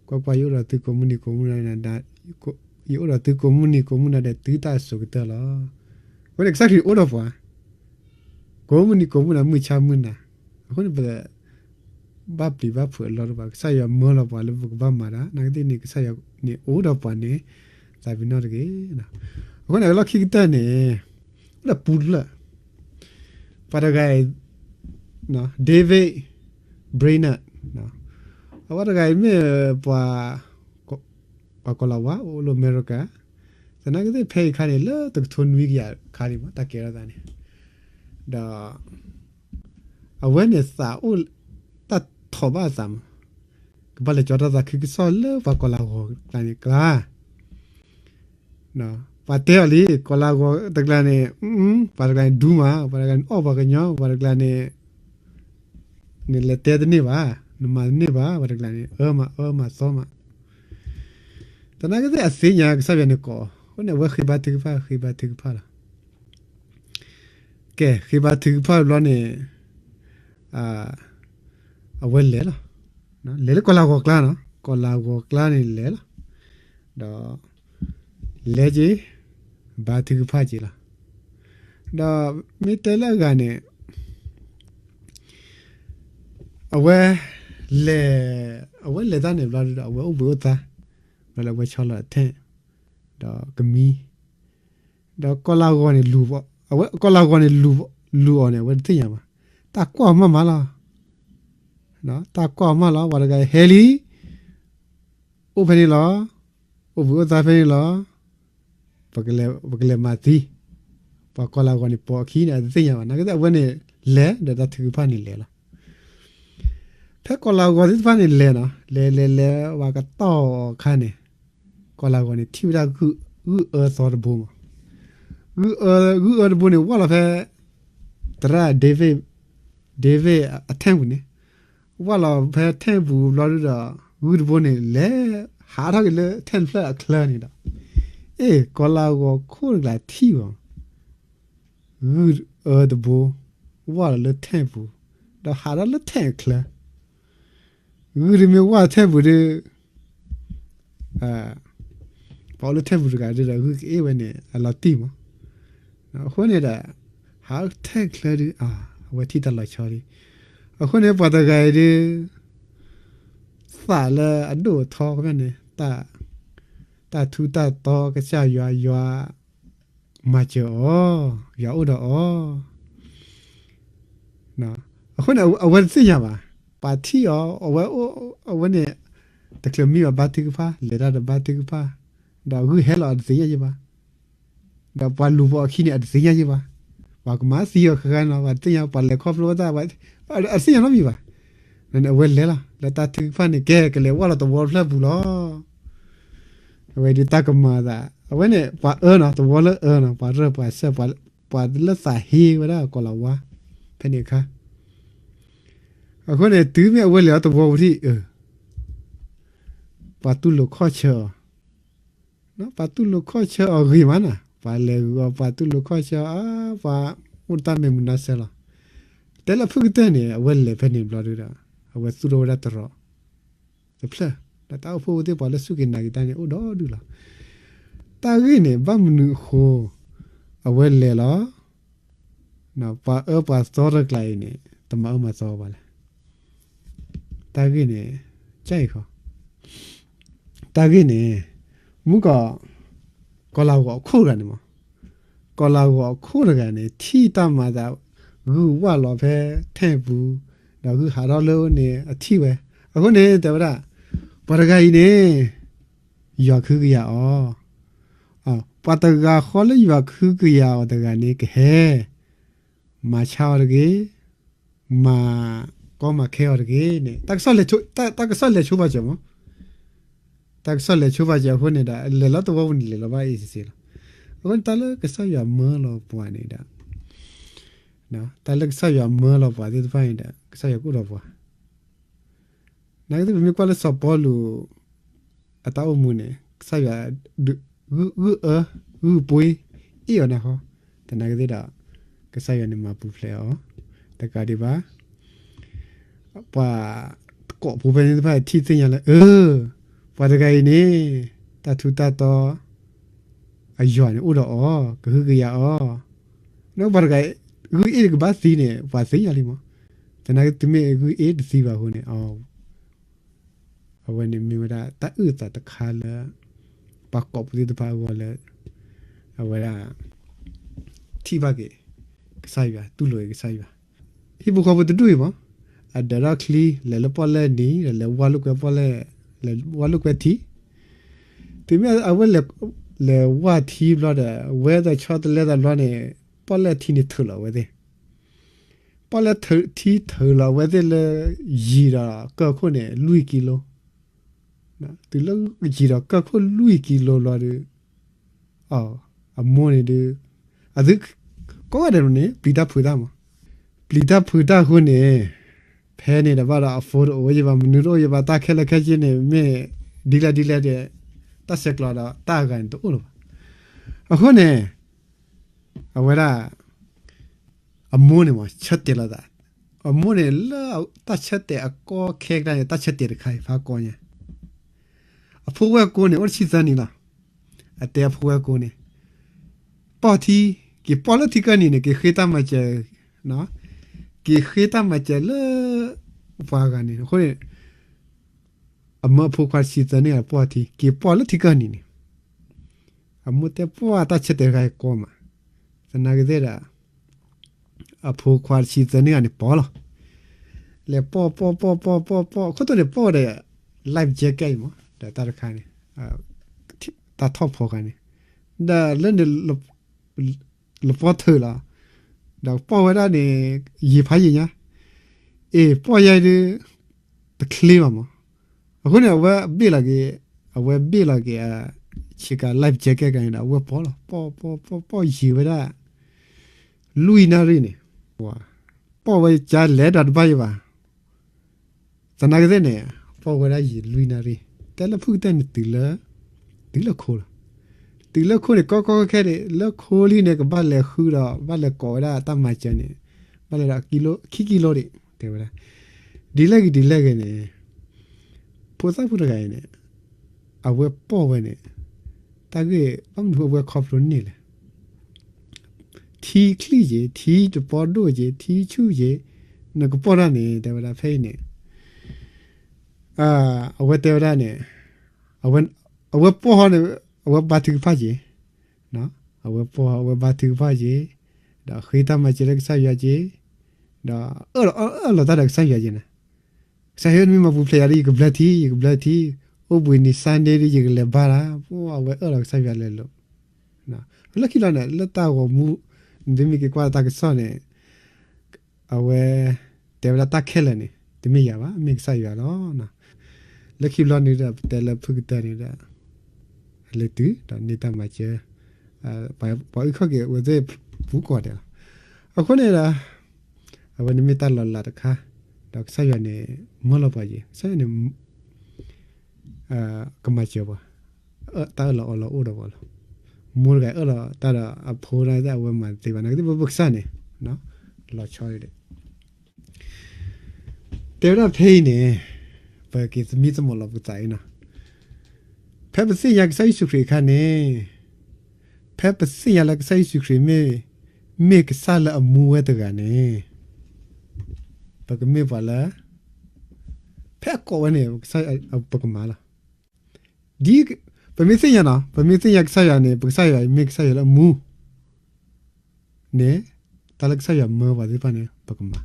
ကွၢ်ကွၢ်, ယအိၣ်ဒီးသုကိးမုၢ်နံၤကိးမုၢ်နၤ, ယအိၣ်ဒီးသုကိးမုၢ်နံၤကိးမုၢ်နၤဒီးတုၤတၢ်အစိၤကတၢၢ်လီၤ. အဃိန့ၣ် ကစၢ်ခရံာ်အိၣ်ဒီးပှၤ ကိးမုၢ်နံၤကိးမုၢ်နၤ မုၢ်ဆါမုၢ်နၤ. အဃိန့ၣ် ပ ဘၣ်ပျံၤဘၣ်ဖုးအလီၢ်တအိၣ်ဘၣ်. ကစၢ်ယွၤမၢလီၤပှၤလၢပကဘၣ်မၤတၢ်, နာ်က့သ့ၣ်န့ၣ် ကစၢ်ယွၤန့ၣ်အိၣ်ဒီးပှၤန့ၣ် သးပ့ၤနီၣ်တဂ့ၤ. အဃိန့ၣ် အလီၢ်ခံကတၢၢ်န့ၣ် အိၣ်ဒီးပူတဖျၢၣ်, ပှၤတဂၤအံၤ David Brainerd, အဝဲတဂၤအံၤမ့ၢ်ပှၤ ပှၤကီၤလၤဝါ အိၣ်လၢအမဲရကၤ, သနာ်က့သ့ၣ်ဖဲအံၤအခါန့ၣ် လၢတကထိနွံကယၤအခါန့ၣ်မး တၢ်ကဲထီၣ်သးန့ၣ်, ဒီး အဝဲန့ၣ်သးအိၣ် တၢ်ထီၣ်ဘၣ်အသးမး, ကဘၣ်လဲၤကၠီတၢ်သးခုကစီၣ်လၢပှၤကီၤလၤဝါကျါန့ၣ်ကျါ ပှၤတဲအီၤလံ, ကီၤလၤဝါတကျါန့ၣ် ပှၤတကျါန့ၣ်ဒူမး, ပှၤတကျါန့ၣ်အီၣ်ပှၤကညီ, ပှၤတကျါန့ၣ် နလဲၤတဲတန့ၢ်ဘၣ်, နမၤတန့ၢ်ဘၣ်, ပှၤတကျါန့ၣ် အၢမးအၢမးသီမး. သနာ်က့သ့ၣ်အသ့ၣ်ညါကစၢ်ယွၤန့ၣ်ကိးအီၤ, အဃိန့ၣ် အဝဲဃ့ဘါထုကဖၣ် ဃ့ဘါထုကဖၣ်လီၤ. ကဲ ဃ့ဘါထုကဖၣ်ဘျီန့ၣ် အဝဲလဲၤလီၤ. လဲၤလၢကီၤလၤဝါကျါနီၤ, ကီၤလၤဝါကျါန့ၣ်လဲၤလီၤ. ဒီး လဲၤက့ၤ ဘါထုကဖၣ်က့ၤလီၤ. ဒီးမ့ၢ်တဲလၢအဂၤန့ၣ် အဝဲ လဲၤ အဝဲလဲၤတၢ်န့ၣ်ဘျီဒီး အဝဲအိၣ်ဘှံးအိၣ်သါ, ဘျီလၢအဝဲဆီလီၤအထၢၣ် ဒီးကမံ ဒီးကီၤလၤဝါန့ၣ်လူၤ, အဝဲကီၤလၤဝါန့ၣ် လူၤအီၤန့ၣ် အဝဲတသ့ၣ်ညါဘၣ်. တၢ်ကွၢ်အီၤမးမးလီၤ. တၢ်ကွၢ်အီၤမးလီၤ, ပှၤတဂၤအံၤဟဲလံ, အိၣ်ဖဲန့ၣ်လီၤ, အိၣ်ဘှံးအိၣ်သါဖဲန့ၣ်လီၤ, ပကလဲၤမၤသံ. ပှၤကီၤလၤဝါန့ၣ်ပိာ်အခံန့ၣ် အတသ့ၣ်ညါဘၣ်. နာ်က့သ့ၣ်အဝဲန့ၣ်လဲၤ ဒီးတၢ်ထုကဖၣ်န့ၣ်လဲၤလီၤ. ဖဲကီၤလၤဝါသ့ၣ်တဖၣ်န့ၣ်လဲၤနီၤ, လဲၤလဲၤလဲၤ ပှၤကတီၢ်အခါန့ၣ် ကီၤလၤဝါန့ၣ်ထံၣ်ဝဲဒၣ် ဂုၢ်အၢသီတဘိမး. ဂုၢ်အၢ ဂုၢ်အၢတဘိန့ၣ် ဝၢ်လီၤဖဲ သရၣ် David, David အထၢၣ်ပူၤန့ၣ်, ဝၢ်လီၤဖဲထၢၣ်ပူၤဘျီဒုဒီး ဂုၢ်တဘိန့ၣ် လဲၤ ဟးထီၣ်က့ၤလၢထၢၣ်တဖျၢၣ်အချၢန့ၣ်ဒီး, အ့ၣ် ကီၤလၤဝါခိၣ်တကျါထံၣ်အီၤ ဂုၢ်အၢတဘိ ဝၢ်လီၤလၢထၢၣ်ပူၤ, ဒီးဟးထီၣ်လၢထၢၣ်အချၢ. ဂုၢ်တမ့ၢ်ဝၢ်ထၢၣ်ပူၤဒီး ပှၤအိၣ်လၢထၢၣ်ပူၤတဂၤဒီး ဂုၢ်ကအ့ၣ်ဝဲန့ၣ် အလီၤတံၢ်မး. အဃိန့ၣ်ဒီး ဟးထၢၣ်ချၢဒီး အဝဲထံၣ်တၢ်လီၤဆီဒီး, အဃိန့ၣ် ပှၤတဂၤအံၤဒီး သးလၢအဒိၣ်အထီဖဲန့ၣ် တၢ်ထူးတၢ်တီၤ ကစၢ်ယွၤ ယွၤ မၤစၢၤအီၤ, ယွၤအိၣ်ဒီးအီၤ. အဃိန့ၣ် အဝဲတသ့ၣ်ညါဘၣ်. ပှၤထံၣ်အီၤ အဝဲ အဝဲန့ၣ် တချုးမံဘၣ်ဘါထုကဖၣ်, လဲၤတၢ်ဒီးဘါထုကဖၣ်, ဒီးဂုၢ်ဟဲလီၤအတသ့ၣ်ညါယဲဘၣ်. ဒီးပှၤလူၤပိာ်အခံန့ၣ် အတသ့ၣ်ညါယဲဘၣ်. ပှၤကမၤသံအီၤဃၣ်ဃၣ်နီၤ, ပှၤတသ့ၣ်ညါ, ပှၤလဲၤခီဖျိတၢ်, အတသ့ၣ်ညါနီတမံၤဘၣ်. အဝဲလဲၤလီၤ လၢတၢ်ထုကဖၣ်န့ၣ် ကဲ ကလဲၤဝၢ်လီၤသဝီတဖျၢၣ်ပူၤလီၤ. အဝဲဒုးတၢ်ကမၤသး, အဝဲန့ၣ် ပှၤအၢနီၤ, သဝီလၢအၢနီၤ, ပှၤရၢၢ်ပှၤစၢၢ်, ပှၤလၢသးဟ့ဝဲဒၣ်ကီၤလၤဝါ ဖဲန့ၣ်အခါ. အဃိန့ၣ် တုၤမ့ၢ်အဝဲလဲၤလီၤသဝီပူၤထံၣ် ပှၤတူၢ်လိာ်ခီၣ်ဆၢအီၤ, ပှၤတူၢ်လိာ်ခီၣ်ဆၢအီၤဂ့ၤမးနီၤ, ပှၤလဲၤဂုာ်အီၤ ပှၤတူၢ်လိာ်ခီၣ်ဆၢအီၤ, ပှၤအိၣ်တၢ်မဲာ်မုာ်နီၢ်ဆဲးလီၤ. တဲလၢဖုၣ်ကတၢၢ်န့ၣ် အဝဲလဲၤဖဲန့ၣ်ဘျီဒုဒီး အဝဲသူၣ်ထီၣ်ဝဲဒၣ်တရီးတဖျၢၣ်, ဒီးတၢ်အိၣ်ဖှိၣ်ဖိသ့ၣ် ပှၤလၢစူၢ်က့ၤနာ်က့ၤတၢ်န့ၣ် အိၣ်ဒီဒူၣ်လီၤ. တၢ်ဂ့ၢ်န့ၣ် ဘၣ်မနုၤအဃိ အဝဲလဲၤလီၤ ပှၤအၢပှၤသီတကျါအံၤန့ၣ် တမၤအၢမၤသီဘၣ်လဲၣ်. တၢ်ဂ့ၢ်န့ၣ် ကအံၤဃီ, တၢ်ဂ့ၢ်န့ၣ် မုၢ်ကီး ကီၤလၤဝါအခိၣ်တဂၤန့ၣ်မး, ကီၤလၤဝါအခိၣ်တဂၤန့ၣ် ထံၣ်တၢ်မၤသး ဂုၢ်ဝၢ်လီၤဖဲထၢၣ်ပူၤ, ဒီးဂုၢ်ဟးထီၣ်လၢန့ၣ်အထံၣ်ဝဲ, အဃိန့ၣ် တဲဝဲဒၣ် ပှၤတဂၤအံၤန့ၣ် ယွၤကဟုကယာ်အီၤ, ပှၤတဂၤဃီလၢယွၤကဟုကယာ်အီၤတဂၤန့ၣ် ကဟဲ မၤဆါအီၤတဂ့ၤ, မၤကီမၤခဲအီၤတဂ့ၤန့ၣ် တၢ်ကစီၣ်လဲၤဆိဘၣ်စၢၤမး, တၢ်ကစီၣ်လဲၤဆိဘၣ်စၢၤအဃိန့ၣ်ဒီး လဲၤလီၤသဝီပူၤန့ၣ် လဲၤလီၤဘၣ်အံၤစ့ၢ်လီၤ. အဃိန့ၣ် တၢ်လၢကစၢ်ယွၤမၢလီၤပှၤန့ၣ်ဒီး တၢ်လၢကစၢ်ယွၤမၢလီၤပှၤသ့ၣ်တဖၣ်န့ၣ်ဒီး ကစၢ်ယွၤကအိၣ်ဒီးပှၤ, နာ်က့သ့ၣ် ပမ့ၢ်ကွၢ်လၢစီၤပီလူး အတၢ်အိၣ်မူန့ၣ် ကစၢ်ယွၤ ဂုၢ်အၢ ဂုၢ်ပှ့ၤ အ့ၣ်အီၤနၢ်ဟီ, သနာ်က့သ့ၣ်ဒီး ကစၢ်ယွၤန့ၣ်မၤပူၤဖျဲးအီၤ တကးဒံးဘၣ် ပှၤကိးဖိဖဲန့ၣ်တဖၣ်ထံၣ်သ့ၣ်ညါလၢ အၢ ပှၤတဂၤအံၤန့ၣ် တၢ်ထူးတၢ်တီၤ အယွၤန့ၣ်အိၣ်ဒီးအီၤ ကဟုကယာ်အီၤ, ဒီးပှၤတဂၤ ဂုၢ်အ့ၣ်ကဘၣ်သံန့ၣ် ပှၤသ့ၣ်ညါလံမး, သနာ်က့တုၤမ့ၢ်ဂုၢ်အ့ၣ်တသံဘၣ်အဃိန့ၣ် အဝဲန့ၣ်မ့ၢ်ဝဲဒၣ်တၢ်အုၣ်အသးတခါလၢ ပှၤကိးဖိသ့ၣ်တဖၣ်အဂီၢ်လၢ အဝဲဒၣ် ထံၣ်ဘၣ်က့ၤ ကစၢ်ယွၤ တူၢ်လိာ်က့ၤကစၢ်ယွၤ, ဟံၣ်ဖိဃီဖိတဒူၣ်အံၤမး အဒၢးထီၣ်ချံ လဲၤလၢပီၣ်လဲၣ်နံၤ ဒီးလဲၤဝၢ်လိာ်ကွဲပီၣ်လဲၣ် လဲၤဝၢ်လိာ်ကွဲထံ, တုၤမ့ၢ်အဝဲလဲၤ လဲၤဝၢ်ထံဘျီဒီး ဝဲသးဆီတလဲသးဘျီန့ၣ် ပီၣ်လဲၣ်ထံန့ၣ်ထုးလီၤအဝဲသ့ၣ် ပီၣ်လဲၣ်ထံထုးလီၤအဝဲသ့ၣ်လၢ ယံၤဒီးကၢၢ်ခိၣ်န့ၣ် လွံၢ်ကံလိ, တုၤလၢယံၤဒီးကၢၢ်ခိၣ်လွံၢ်ကံလိဘျီဒီး အမိၢ်န့ၣ်ဒုး အသု ကိးဂၤဒဲးန့ၣ် ပျံၤတၢ်ဖုးတၢ်မး, ပျံၤတၢ်ဖုးတၢ်အဃိန့ၣ် ဖဲန့ၣ်ဒီးဘၣ်ဒီးအဖိတအိၣ်ယဘၣ် မနုၤတအိၣ်ယဘၣ် တၢ်ခဲလၢာ်ခဲဆ့န့ၣ် မ့ၢ်ဒ်လဲၣ်ဒ်လဲၣ်ဒီး တၢ်ဆဲးကျိးဒီးတၢ်အဂၤန့ၣ်တအိၣ်လၢၤဘၣ်. အဃိန့ၣ် အဝဲဒၣ် အမိၢ်န့ၣ်မး ဆၢတဲာ်လိာ်သး, အမိၢ်န့ၣ်လၢတၢ်ဆၢတဲာ်အကီခဲကဒါန့ၣ် တၢ်ဆၢတဲာ်တခါအံၤ ဖးကီညါ, အဖိဝဲၢ်ကိန့ၣ် အိၣ်တဆံသၢနံၣ်လီၤ. အတဲအဖိဝဲၢ်ကိန့ၣ် ပီၢ်ထံ, က့ၤပီၢ်လၢထံကၢၢ်နံၤန့ၣ် က့ၤဃ့တၢ်မၤစၢၤ, က့ၤဃ့တၢ်မၤစၢၤလၢ ပှၤဂၤန့ၣ် အဃိန့ၣ် အမၢအဖိခွါတဆံသၢနံၣ်အပီၢ်ထံ က့ၤပီၢ်လၢထံကၢၢ်နံၤန့ၣ် အမိၢ်တဲပှၢ် တၢ်ဆၢတဲာ်တခါအံၤကီမး, သနာ်က့သ့ၣ်ဒီး အဖိခွါတဆံသၢနံၣ်ဂၤန့ၣ်ပီၢ်လီၤ. လဲၤပီၢ်ပီၢ်ပီၢ်ပီၢ်ပီၢ်ပီၢ် အခိၣ်တိၢ်န့ၣ်ပီၢ်ဝဲဒီး life jacket အံၤမး ဒီးတၢ်တခါန့ၣ် တၢ်ထီၣ်ဖီခါန့ၣ် ဒီးလၢန့ၣ် လပီၢ်ထုးလီၤ, ဒီးပီၢ်ဝဲဒၣ်န့ၣ် ယံာ်ဖးယံာ်ညါ, အ့ၣ် ပီၢ်ယါဒုး တချ့ဘၣ်မး, အဃိန့ၣ် အဝဲဘ့ၣ်လီၤက့ၤ, အဝဲဘ့ၣ်လီၤက့ၤ ဆ့ကၤ life jacket ကန့ၣ်ဒီး အဝဲပီၢ်လီၤ, ပီၢ်ပီၢ်ပီၢ်ပီၢ် ယံာ်ဝဲဒၣ် လွံၢ်နၣ်ရံၣ်န့ၣ်, ပီၢ်ဝဲကလဲၤဒီးတဘၣ်ယံၤဘၣ် သနာ်က့သ့ၣ်န့ၣ် ပီၢ်ဝဲဒၣ်ယံာ်လွံၢ်နၣ်ရံၣ်, တဲလၢဖုၣ်ကတၢၢ်န့ၣ်တုၤလၢ, တုၤလၢခိလီၤ, တုၤလၢခိန့ၣ် ကီကီခဲခဲဒံး လၢခိလံန့ၣ် ကဘၣ်လဲၤဃုဒီး ဘၣ်လဲၤကိးဝဲဒၣ်တၢ်မၤစၢၤန့ၣ်, ဘၣ်လဲၤဒီးခံကံလိဒံး တဲဝဲဒၣ်, ဒ်လဲၣ်ဂ့ၤဒ်လဲၣ်ဂ့ၤန့ၣ်, ဖိသၣ်ဖိတဂၤအံၤန့ၣ် အဝဲပီၢ်ဝဲန့ၣ်, တၢ်ဂ့ၢ်ဘၣ်မနုၤအဝဲခီဖျိန့ၣ်လဲၣ် ထံချံၣ်က့ၤ ထံတပီဒိၣ်က့ၤ ထံဆူၣ်က့ၤ နကပီၢ်တၢ်န့ၣ် တဲဝဲဒၣ်ဖဲအံၤန့ၣ်, အဝဲတဲဝဲဒၣ်န့ၣ်, အဝဲပီၢ်ဟီန့ၣ် အဝဲဘါထုကဖၣ်က့ၤ, အဝဲပီၢ်အဝဲဘါထုကဖၣ်က့ၤ, ဒီးဃ့တၢ်မၤစၢၤလၢကစၢ်ယွၤက့ၤ, ဒီးအၢၣ်လီၤအၢၣ်လီၤတၢ်ဒီးကစၢ်ယွၤက့ၤန့ၣ်, ကစၢ်ယွၤမ့ၢ်မၤပူၤဖျဲးယၤဒီး ယကဘျၢထံ ယကဘျၢထံ, အိၣ်ဘှံးနံၤစၢ်န့ၣ်ဒီး ယကလဲၤဘါတၢ်, ပှၤအဝဲအၢၣ်လီၤကစၢ်ယွၤလဲၤလိၤ လၢခံလီၤန့ၣ် လၢတၢ်ဂီၤမူ နသုမ့ၢ်က့ၤကွၢ်တၢ်ကစီၣ်န့ၣ်, အဝဲ တဲဝဲဒၣ်တၢ်ခဲလၢာ်န့ၣ် တမ့ၢ်ယၤဘၣ် မ့ၢ်ကစၢ်ယွၤလီၤ. လၢခံဘျီန့ၣ်ဒီး ပတဲလၢဖုၣ်ကတၢၢ်န့ၣ်ဒီး အလဲၤတုၤဒီးန့ၢ်တၢ်မၤစၢၤ, ပှၤအုၣ်ခီၣ်က့ၤအဝဲသ့ၣ်ပူၤကိးဂၤဒဲးလီၤ. အဃိန့ၣ်ဒီး အဝဲန့ၣ်မ့ၢ်တၢ်လီၤလးတခါ, ဒီးကစၢ်ယွၤန့ၣ် မၢလီၤပှၤက့ၤ, ကစၢ်ယွၤန့ၣ် ကမၤစၢၤပှၤ, တၢ်အၢၣ်လီၤအီလီၤအိၣ်ဒီးပှၤလီၤ. မိၢ်တဂၤအၢၣ်လီၤတၢ်ဒီးအဖိတဂၤအဝဲမၤတသ့ဘၣ်, နာ်က့သ့ၣ်ပပကစၢ်န့ၣ် လီၤဆီဒံး တဲဝဲဒၣ်ဖဲအံၤန့ၣ် ပက့ၤသမံသမိးလီၤပသးအံၤနီၤ, ဖဲပသ့ၣ်ညါကစၢ်ယ့ၣ်ၡူးခရံာ်အခါန့ၣ်, ဖဲပသ့ၣ်ညါလၢကစၢ်ယ့ၣ်ၡူးခရံာ်မ့ၢ်, မ့ၢ်ကစၢ်လၢအမူဝဲတဂၤန့ၣ်, ပကမ့ၢ်ပှၤလၢ ဖဲအကိးဝဲန့ၣ် ပကမၤလီၤ. ဒ်ပမ့ၢ်သ့ၣ်ညါနီၤ, ပမ့ၢ်သ့ၣ်ညါကစၢ်ယွၤန့ၣ် ပကစၢ်ယွၤမ့ၢ်ကစၢ်ယွၤလၢအမူ န့ၣ်, တၢ်လၢကစၢ်ယွၤမၢပှၤသ့ၣ်တဖၣ်န့ၣ် ပကမၤ.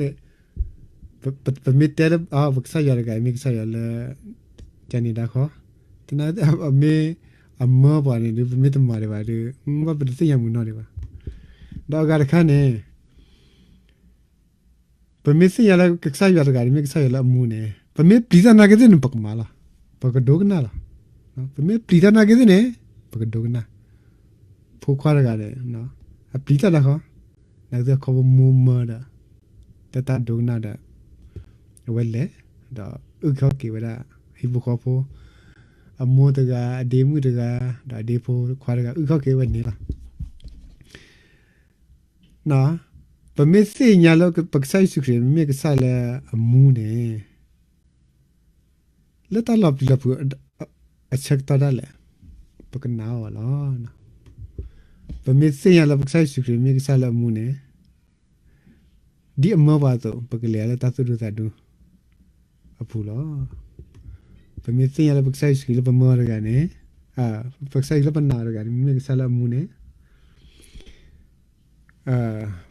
န့ၣ် ပမ့ၢ်တဲလၢ ပကစၢ်ယွၤတဂၤအံၤ မ့ၢ်ကစၢ်ယွၤလၢ ကန့ၣ်ဒါဃီ, သနာ်က့ မ့ၢ်အမၢပှၤန့ၣ်ဒီး ပမ့ၢ်တမၤဒံးဘၣ်ဒီး ဘၣ်ပတသ့ၣ်ညါမုာ်နီၢ်ဒံးဘၣ်. ဒီးအဂၤတခါန့ၣ် ပမ့ၢ်သ့ၣ်ညါလၢကစၢ်ယွၤတဂၤန့ၣ် မ့ၢ်ကစၢ်ယွၤလၢအမူန့ၣ် ပမ့ၢ်ပျံၤတၢ်နာ်က့သ့ၣ်န့ၣ် ပကမၤလီၤ, ပကဒိကနၣ်လီၤ. ပမ့ၢ်ပျံၤတၢ်နာ်က့သ့ၣ်န့ၣ် ပကဒိကနၣ်. ဖိခွါတဂၤန့ၣ် အပျံၤတၢ်ဒါဃီ, နာ်က့သ့ၣ်ခီဖျိမိၢ်မၢဒီး တၢ်တၢ်ဒိကနၣ်ဒီး အဝဲလဲၤ ဒီးအုၣ်ခီၣ်က့ၤဝဲဒၣ် ဟံၣ်ဖိဃီဖိ, အမိၢ်တဂၤ, အဒ့မုၣ်တဂၤ, ဒီးအဒ့ဖိခွါတဂၤ အုၣ်ခီၣ်က့ၤဝဲန့ၣ်လီၤ. ပမ့ၢ်သ့ၣ်ညါလၢပကစၢ်ယ့ၣ်ၡူးခရံာ်မ့ၢ်ကစၢ်လၢအမူန့ၣ်, လၢတၢ်လီၤပျံၤလီၤဖုးအဆၢကတီၢ်ဒၣ်လဲာ် ပကနာ်အီၤလီၤ. ပမ့ၢ်သ့ၣ်ညါလၢပကစၢ်ယ့ၣ်ၡူးခရံာ်မ့ၢ်ကစၢ်လၢအမူန့ၣ်, ဒ်အမၢပှၤအသိး ပကလဲၤလၢတၢ်သူၣ်ဒူသးဒူအပူၤလီၤ. ပမ့ၢ်သ့ၣ်ညါလၢပကစၢ်ယ့ၣ်ၡူးခရံာ်လၢပမၢအီၤတဂၤန့ၣ်, ပကစၢ်ယ့ၣ်ၡူးလၢပနာ်အီၤတဂၤန့ၣ် မ့မ့ၢ်ကစၢ်လၢအမူန့ၣ်,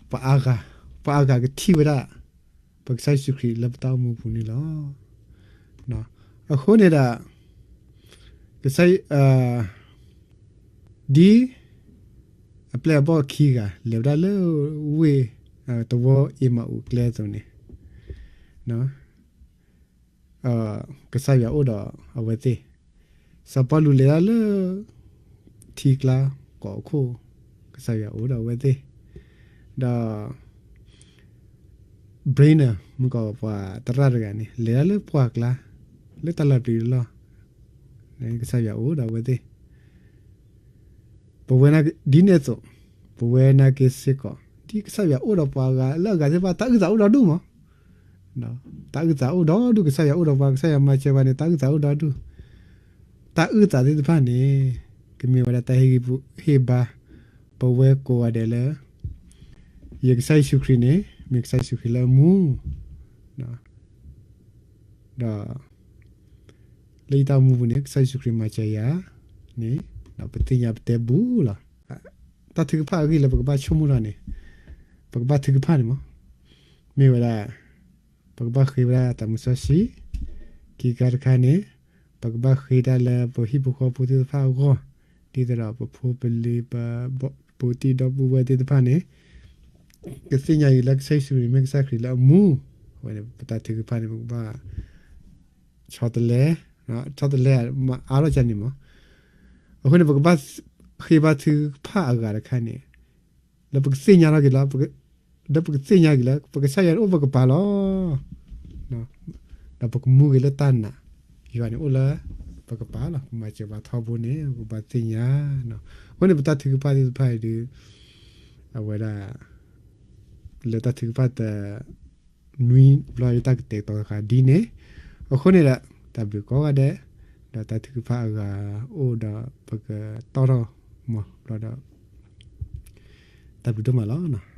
ပှၤအါဂၤ, ပှၤအါဂၤကထံၣ်ဝဲဒၣ် ပကစၢ်ယ့ၣ်ၡူးခရံာ်လၢပတၢ်အိၣ်မူပူၤန့ၣ်လီၤ. အဃိန့ၣ်ဒီး ကစၢ် ဒ်အပျဲၢ်အဘီၣ်ခံဂၤ လဲၤဝဲဒၣ်လၢဝ့ၢ်သဝီအ့မၤအူးကျဲအသိးန့ၣ်, ကစၢ်ယွၤအိၣ်ဒီးအဝဲသ့ၣ်, စီၤပီလူးလဲၤဒၣ်လၢထံကျါကိးအခိၣ်, ကစၢ်ယွၤအိၣ်ဒီးအဝဲသ့ၣ်, ဒီး brainer မုၢ်ကီးပှၤသရၣ်တဂၤန့ၣ် လဲၤဒၣ်လၢပှၢ်ကျါ လၢတၢ်လီၤပျံၤတလီၢ်, ကစၢ်ယွၤအိၣ်ဒီးအဝဲသ့ၣ်. ပဝဲဒ်န့ၣ်အသိး, ပဝဲနာ်က့စ့ၢ်ကီး ဒ်ကစၢ်ယွၤအိၣ်ဒီးပှၤဂၤလၢအဂၤသ့ၣ်တဖၣ် တၢ်အုၣ်သးအိၣ်ဒီဒူၣ်မး, တၢ်အုၣ်သးအိၣ်ဒီဒူၣ်, ကစၢ်ယွၤအိၣ်ဒီးပှၤ, ကစၢ်ယွၤမၤစၢၤပှၤန့ၣ် တၢ်အုၣ်သးအိၣ်ဒီဒူၣ်. တၢ်အုၣ်သးသ့ၣ်တဖၣ်န့ၣ် ကမ့ၢ်ဝဲဒၣ်တၢ်ဟ့ၣ်ဂံၢ်ဟ့ၣ်ဘါ ပဝဲကိးဂၤဒဲးလၢ ယကစၢ်ယ့ၣ်ၡူးခရံာ်န့ၣ် မ့ၢ်ကစၢ်ယ့ၣ်ၡူးခရံာ်လၢအမူ, ဒီး လၢယတၢ်အိၣ်မူပူၤန့ၣ် ကစၢ်ယ့ၣ်ၡူးခရံာ်မၤစၢၤယၤန့ၣ် ဒီးပသ့ၣ်ညါပတဲဘူးလီၤ. တၢ်ထုကဖၣ်အဂ့ၢ်လၢပကဘၣ်ဆိကမိၣ်ထီၣ်န့ၣ် ပကဘၣ်ထုကဖၣ်န့ၣ်မး, မ့ၢ်ဝဲဒၣ် ပကဘၣ်ဃ့ဝဲဒၣ်သးမုၢ်စီဆှံ, ခံခါတခါန့ၣ် ပကဘၣ်ဃ့တၢ်လၢပဟံၣ်ဖိဃီဖိသ့ၣ်တဖၣ်အဂီၢ်, ဒ်သိးဒီးပဖိပလံၤ ပ ပူၤတံၤဒီပုၢ်ဝဲၢ်သ့ၣ်တဖၣ်န့ၣ် ကသ့ၣ်ညါအံၤလၢကစၢ်ယ့ၣ်ၡူးခရံာ်မ့ၢ်ကစၢ်ခရံာ်လၢအမူ, အဝဲန့ၣ် ပတၢ်ထုကဖၣ်န့ၣ် ပကဘၣ်ဆီတလဲ, ဆီတလဲမၤအါထီၣ်ကန့ၣ်မး. အဃိန့ၣ် ပကဘၣ်ဃ့ဘါထုကဖၣ်အဂၤတခါန့ၣ် လၢပကသ့ၣ်ညါထီၣ်က့ၤလီၤ, လၢပကသ့ၣ်ညါက့ၤလၢ ပကစၢ်ယွၤန့ၣ်အိၣ်ပကပၤလီၤ. ဒီးပကမူက့ၤလၢတၢ်နာ်, ယွၤန့ၣ်အိၣ်လၢပကပၤလီၤ. ပမၤစၢၤပှၤထီဘိန့ၣ် ပကဘၣ်သ့ၣ်ညါ. အဃိန့ၣ် ပတၢ်ထုကဖၣ်သ့ၣ်တဖၣ်အံၤဒီး အဝဲဒၣ် လၢတၢ်ထုကဖၣ်တနွံဘျီ ယတၢ်ကတဲာ်ကတီၤဃာ်ဒ်န့ၣ်. အဃိန့ၣ်ဒီး တၢ်ဘျုးကိးဂၤဒဲး, ဒီးတၢ်ထုကဖၣ်အဂၤအိၣ်ဒီး ပကတီၢ်ထီၣ်မးဘျီဒီး တၢ်ဘျုးဒိၣ်မးလီၤ.